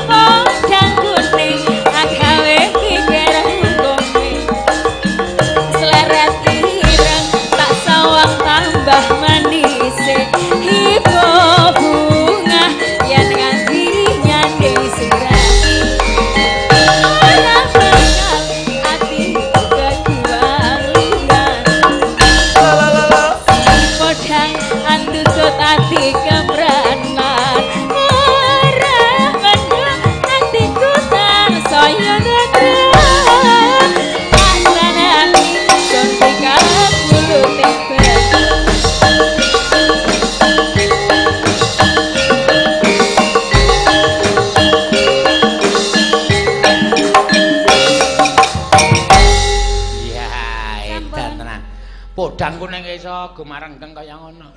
podang kuning agawe pikirku gomeng. Sleret ireng tak sawang tambah manise, ibu bunga yen nganti nyanding sirah. Ora bakal atiku kekiwang liyan, si podang andutut ati kepranan. Ora mendho atiku tansaya netra, tak sanani sun pikat mulute bejo. Iya, edan tenan. Podang kuning iso gumarenggeng kaya ngono.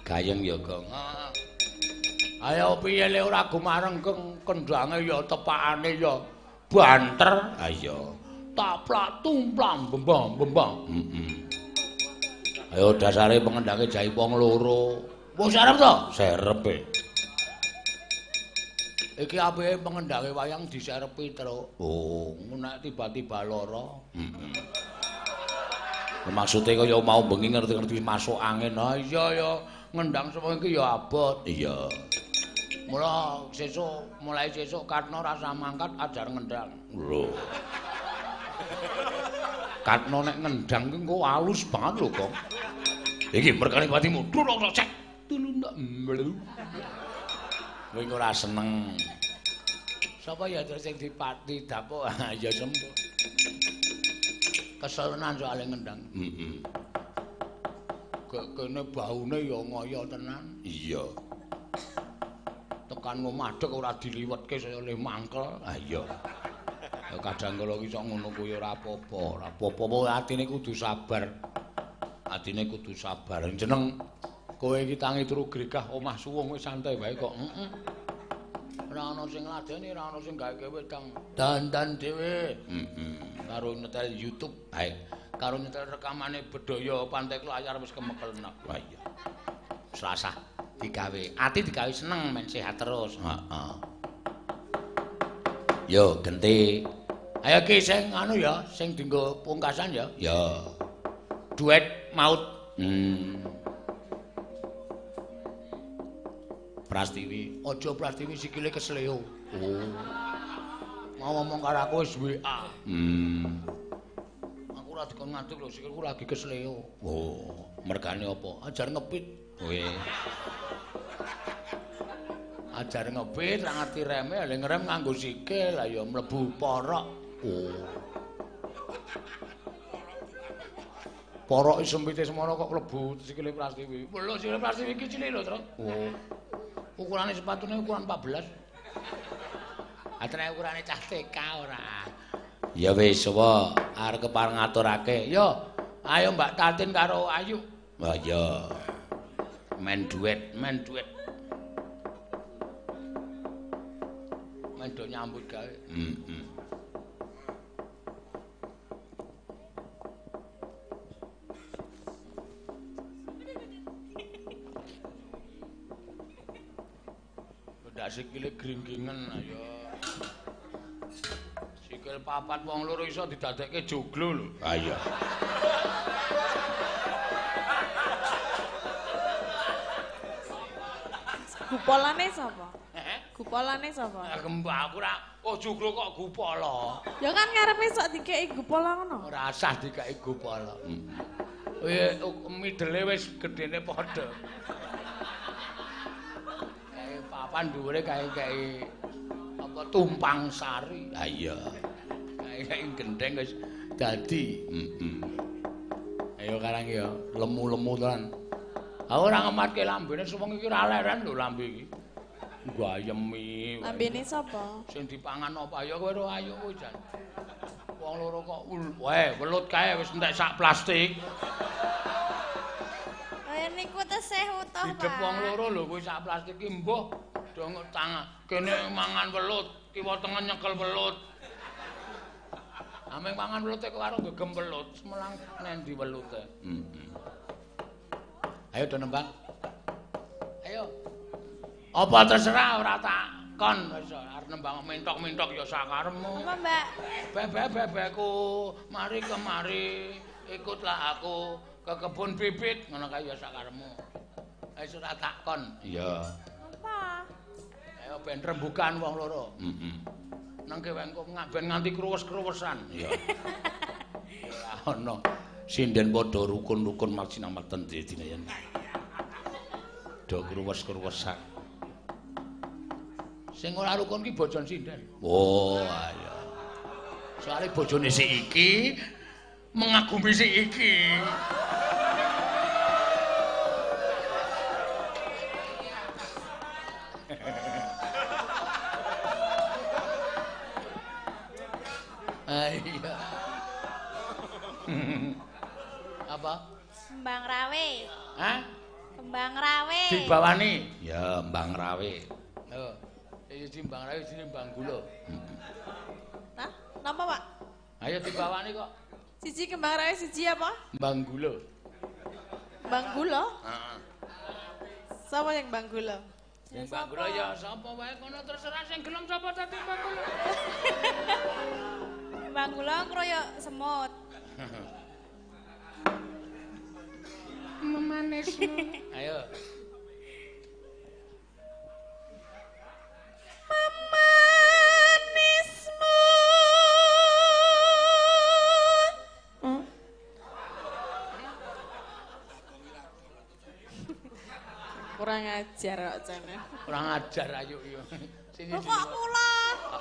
Gayeng ya, Gong. Ayo piye le ora gumarenggeng, kendhange ya tepakane ya banter. Ayo. Taplak tumplang bembang bembang. Ayo dasare pengendhange jaipong loro. Wong serep to? Serep e. Iki apike pengendhange wayang diserepi, Truk. Oh, nek tiba-tiba lara. Maksude kaya mau bengi ngerti-ngerti masuk angin. Ha iya ya, ngendhang semono iki ya abot. Iya. Mula sesuk, mulai sesuk Katno rasa mangkat ajar ngendhang. Lho. Katno nek ngendhang ki engko alus banget lho, Kong. Iki merkane patimu. Tulung cek. Tulung tak melu. Kowe ora seneng. Sapa ya terus sing dipati dapuk? Ya sembuh. Kesel tenan soalé ngendang. Heeh. Kene baune ya ngoyo tenan. Iya. Tekan omah dek ora diliwetke saya le mangkel. Ha iya. Ya kadang kala iki sok ngono kuwi ora apa-apa, ora apa-apa atine kudu sabar. Atine kudu sabar. Jeneng kowe iki tangi turu gregah omah suwung wis santai wae kok. Heeh. Ora ana sing ngladeni, ora ana sing gawe wedang. Dandan dhewe. Heeh. Karo nyetel YouTube. Ae. Karo nyetel rekamane Bedhaya Pantai Klayar wis kemekel enak. Wah iya. Selasa digawe, ati digawe seneng men sehat terus. Heeh. Yo genti. Ayo ki sing anu ya, sing dienggo pungkasan ya. Ya. Duet maut. Prastiwi, aja Prastiwi sikile kesleo. Oh. Mau ngomong karo aku wis WA. Aku ora dikon ngadeg lho, sikilku lagi kesleo. Oh, mergane apa? Ajar ngepit. Kowe. Ajar ngepit, ra ngerti reme, lha ngerem nganggo sikil, lah ya mlebu porok. Oh. Porok sempite semono kok mlebu sikile Prastiwi. Lho, sikile Prastiwi iki cilik lho, Truk. Oh. Ukurane sepatune ukuran 14. Atene ukurane cah TK ora. Ya wis, sapa arep kepareng ngaturake. Yo, ayo Mbak Tatin karo Ayu. Wah iya. Men duet, men duet. Men do nyambut gawe. Heeh. Ndak sikile gringgingen ayo. Sikil papat wong loro iso didadekke joglo lho. Ha iya. Gupolane sapa? Heeh. Gupolane sapa? Gembak aku ora. Oh joglo kok gupola. Ya kan ngarepe sok dikeki gupola ngono. Ora asah dikeki gupola. Heeh. Midele wis gedene padha. Kae papan dhuwure kae apa tumpang sari. Ha iya. Kae gendeng wis dadi. Heeh. Ayo karang ya lemu-lemu tenan. Aku ora ngematke lambene suweng iki ora leren lho lambe iki. Gayemi. Lambene sapa? Sing dipangan apa ya kowe ro ayo kowe jan. Wong loro kok wae welut kae wis entek sak plastik. Kaya niku tesih utuh, Pak. Didep wong loro lho kuwi sak plastik iki mbuh do tangan. Kene mangan welut, kiwa tengen nyekel welut. Ameng mangan welute kok karo gegem welut, semelang nendi welute. Heeh. Ayo do nembang. Ayo. Apa terserah ora tak kon wis arep nembang mentok-mentok ya sakarepmu. Apa, Mbak? Bebek-bebekku, mari kemari, ikutlah aku ke kebun bibit ngono kae ya sakarepmu. Wis ora tak kon. Iya. Apa? Ayo ben rembukan wong loro. Heeh. Nang kewengku ben nganti kruwes-kruwesan. Iya. Ora ono. Sinden padha rukun-rukun maksinamarten dina yen. Do kruwes-kruwesan. Sing ora rukun ki bojon sinden. Oh, ayo. Soale bojone si iki mengagumi si iki. Iya. Apa? Kembang rawe. Hah? Kembang rawe. Dibawani. Ya, kembang rawe. Lho, iki mbang rawe sini mbang gula. Hah? Napa, Pak? Ayo dibawani kok. Siji kembang rawe, siji apa? Mbang gula. Mbang gula? Heeh. Sapa yang mbang gula? Sing mbang gula ya sapa wae kono terserah sing gelem sapa dadi mbang gula. Mbang gula kroyok semut. Memanismu. Ayo. Memanismu. Kurang ajar. ajar kok jane. Kurang ajar ayo yo. Sing Kok kula?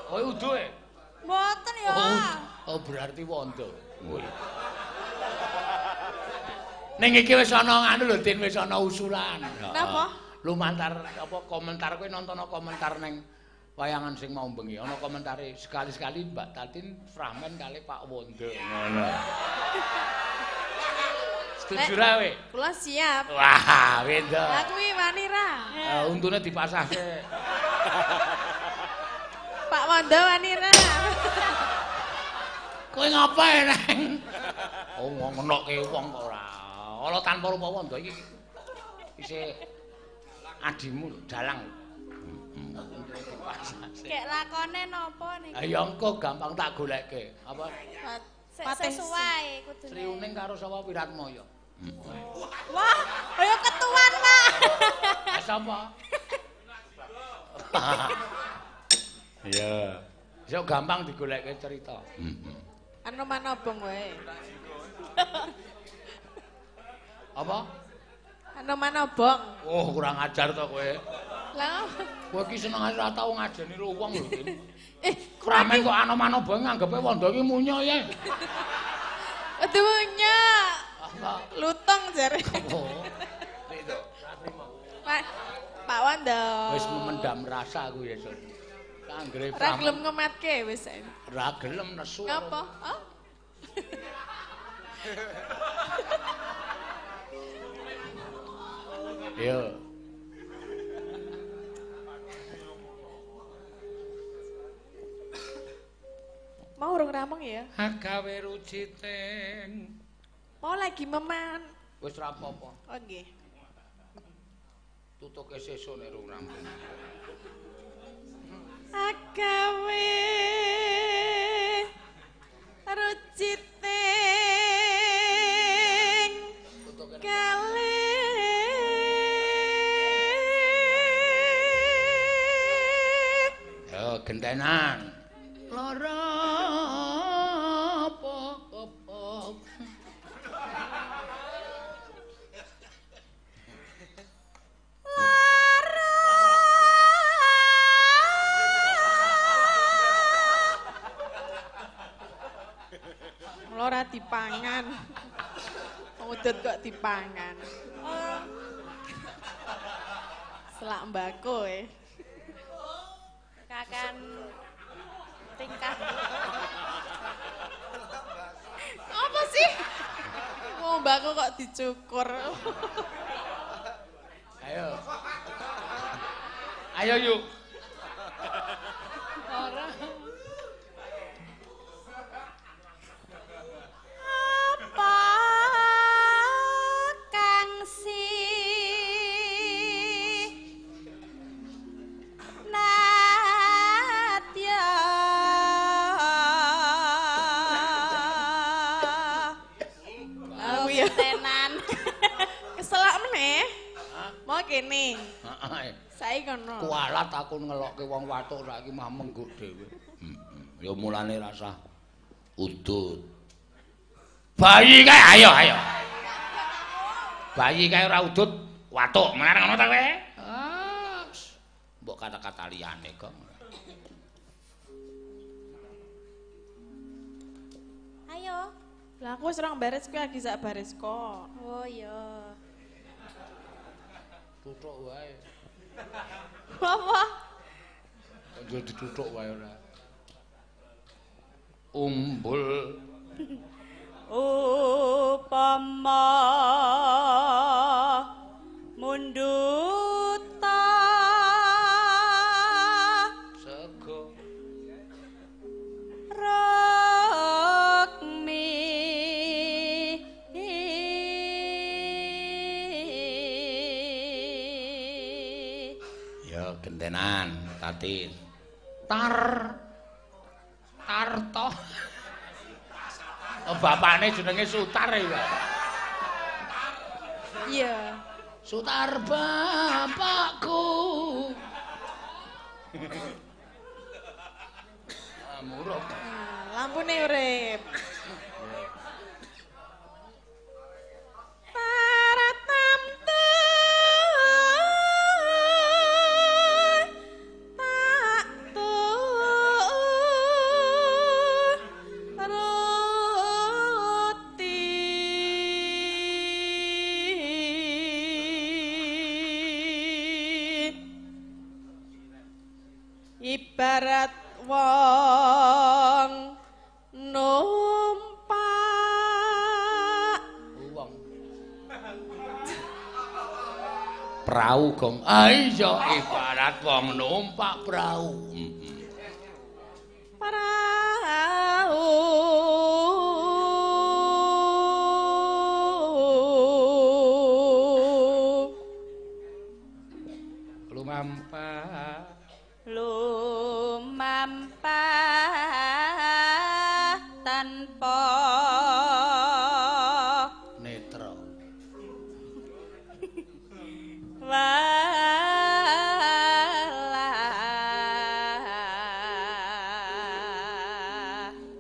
Oh udu e. Mboten ya. Oh, berarti wondo. Oh iya. Ning iki wis ana anu lho Tin, wis ana usulan. Napa? Lumantar apa komentar kowe nonton komentar ning wayangan sing mau bengi ana komentare sekali-sekali Mbak Tatin fragmen kali Pak Wondo ngono. Setuju ra kowe? Kula siap. Wah, wendo. Lah kuwi wani ra? Untune dipasahke. Pak Wondo wani ra? Kowe ngapa neng? Oh, ngenokke wong kok ora. Ala tanpa rupa wondo iki isih adimu lho, dalang. Kek lakone napa niku? Ya engko gampang tak golekke. Apa? Sesuai kudune. Sri Uning karo sapa Wiratmaya. Wah, kaya ketuan, Pak. Sapa? Iya. Iso gampang digolekke cerita. Heeh. Anoman obong wae. Apa? Anoman obong. Oh, kurang ajar to kowe. Lah, kowe iki senengane ora tau ngajeni wong lho, Tin. Kramen kok anoman obong nganggepe wondo iki munyo ya. Aduh munyo. Lutong jare. Oh. Itu, ora trimo. Pak Wondo. Wis memendam rasa aku ya, Sun. Anggere ora gelem ngematke wis. Ora gelem nesu. Ngapa? Hah? Yo. Mau urung rampung ya? Agawe rujiting. Mau lagi meman. Wis ra apa-apa. Oh nggih. Tutuke sesuk nek urung rampung. Agawe rujiting kali. Yo gentenan. Lara apa kepok. Lara. Ora dipangan. Udut kok dipangan. Selak mbako e. Kakan tingkah. Apa sih? Mau mbako kok dicukur. Ayo. Ayo yuk. Ora. Apa kang si Natya. Aku ya tenan. Keselak meneh. Mau kene. Heeh. Saiki kono. Kualat aku ngelokke wong watuk saiki mah mengguk dhewe. Heeh. Ya mulane rasah udut. Bayi kae ayo ayo. Bayi kae ora udut watuk, menar ngono ta kowe? Ah. Mbok kata-kata liyane kok. Ayo. Lah aku wis rong baris kuwi lagi sak baris kok. Oh iya. Tutuk wae. Apa? Aja ditutuk wae ora. Umbul upama munduta sego rukmi ya gentenan Tatin tar tarto. Oh, bapakne jenenge Sutar ya. Iya. Sutar bapakku. Ah, muruk. Nah, lampune urip. Taratamtu. Ibarat wong numpak wong prau gong. Ah iya, ibarat wong numpak prau. Prau lumampah lumampah tanpa netra welas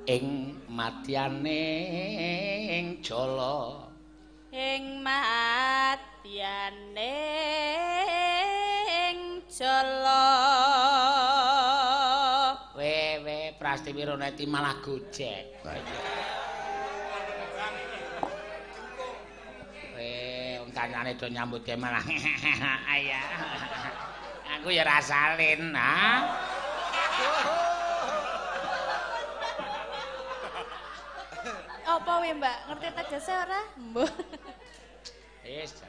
ing matyane ing jala ing matyane ing jala. Wewe Prastiwi Roneti malah gojek. Wong kancane do nyambut gawe malah ayah. Aku ya ra salin, ha. Apa we, Mbak? Ngerti tegese ora? Mbah. Wis.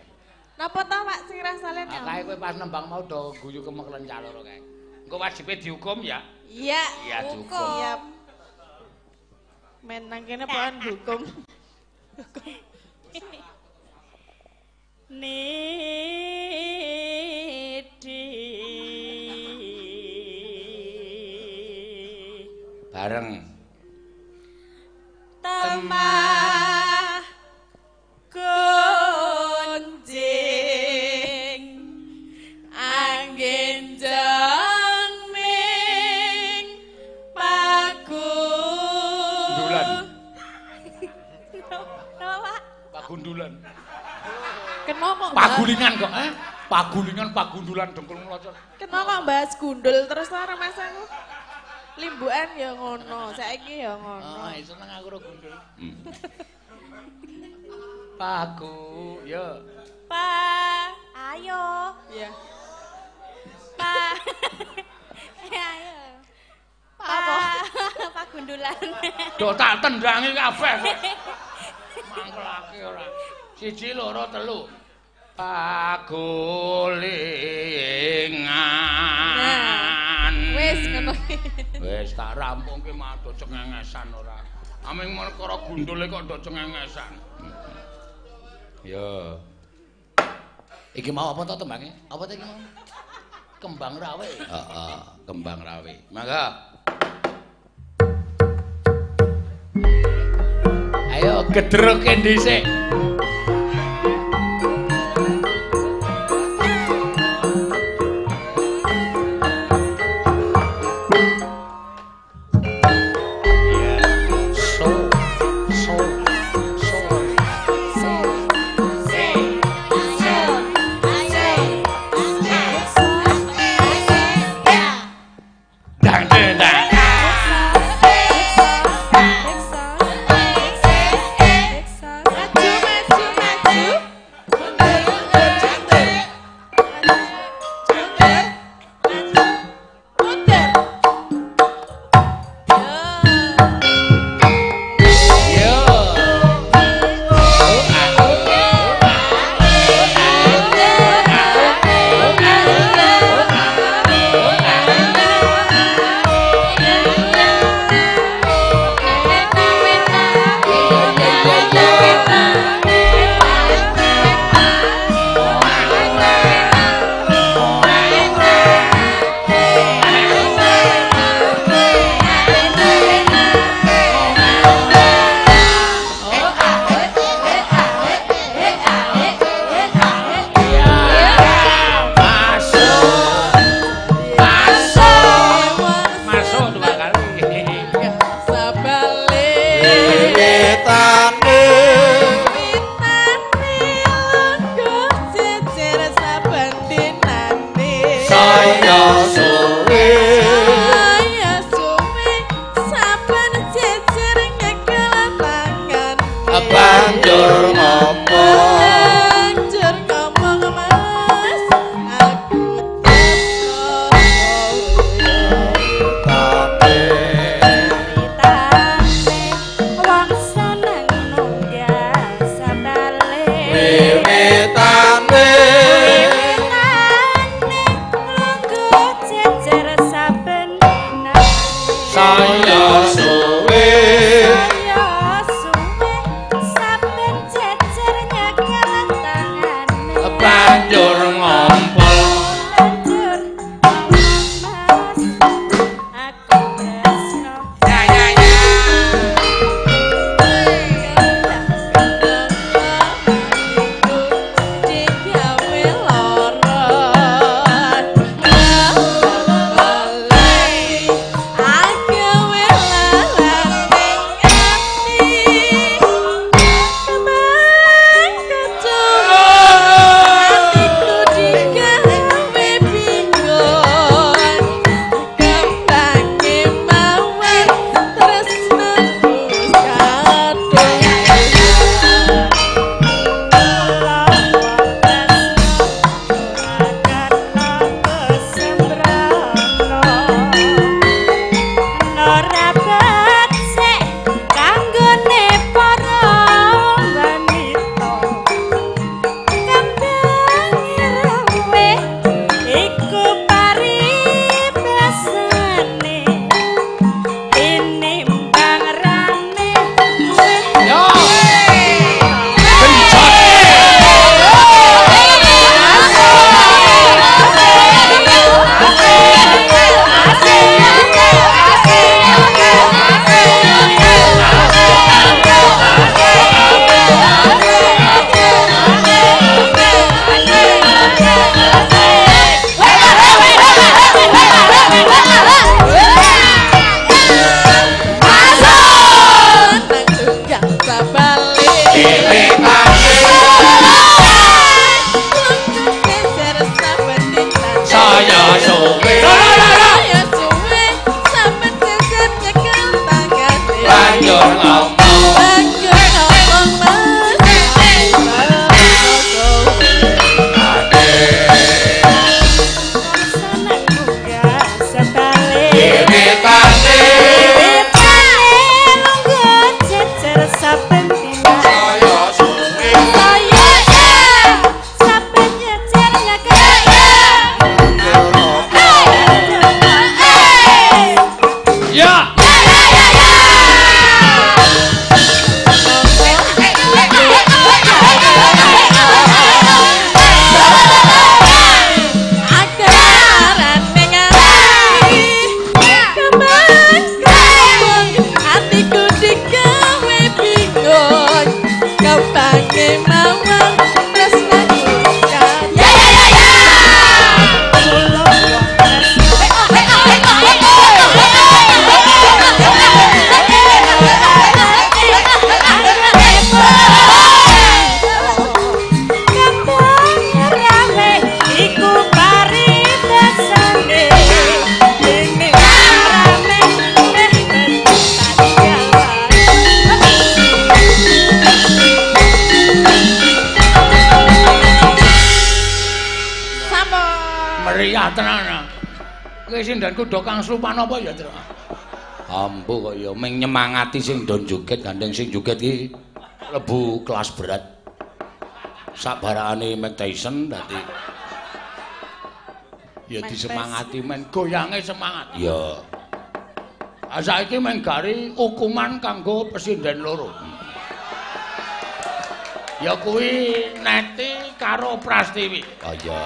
Napa ta, Pak, sing ra salin ya? Kae kowe pas nembang mau do guyu kemeklen cah loro kae. Engko wajibe dihukum ya? Iya. Iya, dihukum. Iya. Men nang kene pokoke hukum. Nidi bareng temah gonjing angin jangning pagu Gundulan. Napa, Pak? Pagundulan. Kena kok pagulingan kok, eh? Pagulingan, pagundulan dengkul nglocor. Kena kok bahas gundul terus ora Mas aku. Limbukan ya ngono, saiki ya ngono. Oh, seneng aku ro gundul. Pagu, ya. Pa, ayo. Iya. Pa. Ayo. Pa. Pagundulan. Do tak tendangi kabeh. Mangkelake ora. 1 2 3. Pagulingan. Wis ngono. Wis tak rampungke malah do cengengesan ora. Aming perkara gundule kok do cengengesan. Ya. Iki mau apa to tembange? Apa to iki mau? Kembang Rawe. Heeh, Kembang Rawe. Mangga. Ayo gedroke dhisik. Saya suwe. Saya suwe saben jejer nyekel tangane. Banjur ngompol. Banjur mas aku tresno. Ya ya ya. Digawe lara. Agawe larane ati. Kembang kacung atiku digawe bingung. Kembange mawar tresnaku kadung. Ora becik kanggone para wanita. Kembang rawe iku paribasane tinimbang rame. Yo. Saya suwe. Banjur ngomong. Saben dina Saya suwe. saya saben nyecer nyekel. Ya. Atiku digawe bingung. Kembange mawar tresnaku Ya ya ya ya. Kembang rawe iku paribasane tinimbang rame meh Sampun. Meriah tenan. Kowe sindanku do kang slupan apa ya, Tru? Ambo kok ya ming nyemangati sing do joget, gandeng sing joget iki klebu kelas berat. Sak barakane Mike Tyson dadi ya disemangati men Goyange semangat. Ya. Ah saiki men gari hukuman kanggo pesinden loro. Ya kuwi Neti karo Prastiwi. Oh iya.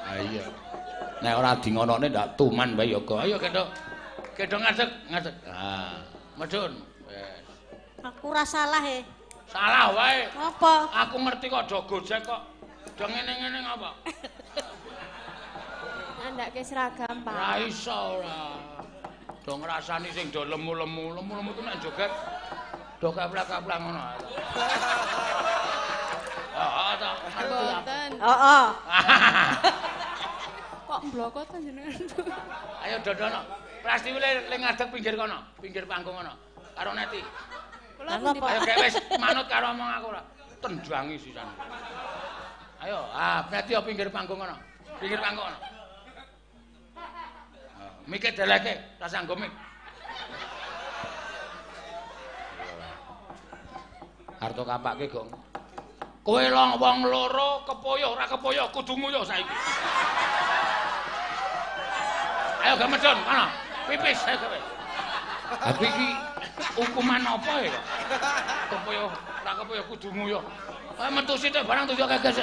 Ah iya. Nek ora di ngonone ndak tuman wae ya kok. Ayo gendong. Gendong ngadeg, ngadeg. Ah, medhun. Wes. Aku ora salah e. Salah wae. Apa? Aku ngerti kok do gojek kok. Do ngene-ngene ngapa? Nandake seragam, Pak. Ora iso ora. Do ngrasani sing do lemu-lemu, lemu-lemu ku nek joget do kaplak-kaplak ngono. Heeh ta. Mboten. Heeh. Kok mblokot ta jenengan? Ayo dodono. Prastiwi le ngadeg pinggir kono, pinggir panggung kono. Karo Neti. Kula Lah, pundi, Ayo Pak? gek wis manut karo omong aku ora. Tendangi sisan. Ayo, ah Neti yo pinggir panggung kono. Pinggir panggung kono. Mike deleke, rasa nggo mik. Arto kapake, Gong. Kowe wong loro kepoyo ora kepoyo kudu nguyuh saiki. Ayo gak medun, kono. Pipis ayo gawe. Aku iki hukuman apa ya kok? Kepaya ora kepaya kudu nguyuh. Metu sithik barang tuh geges.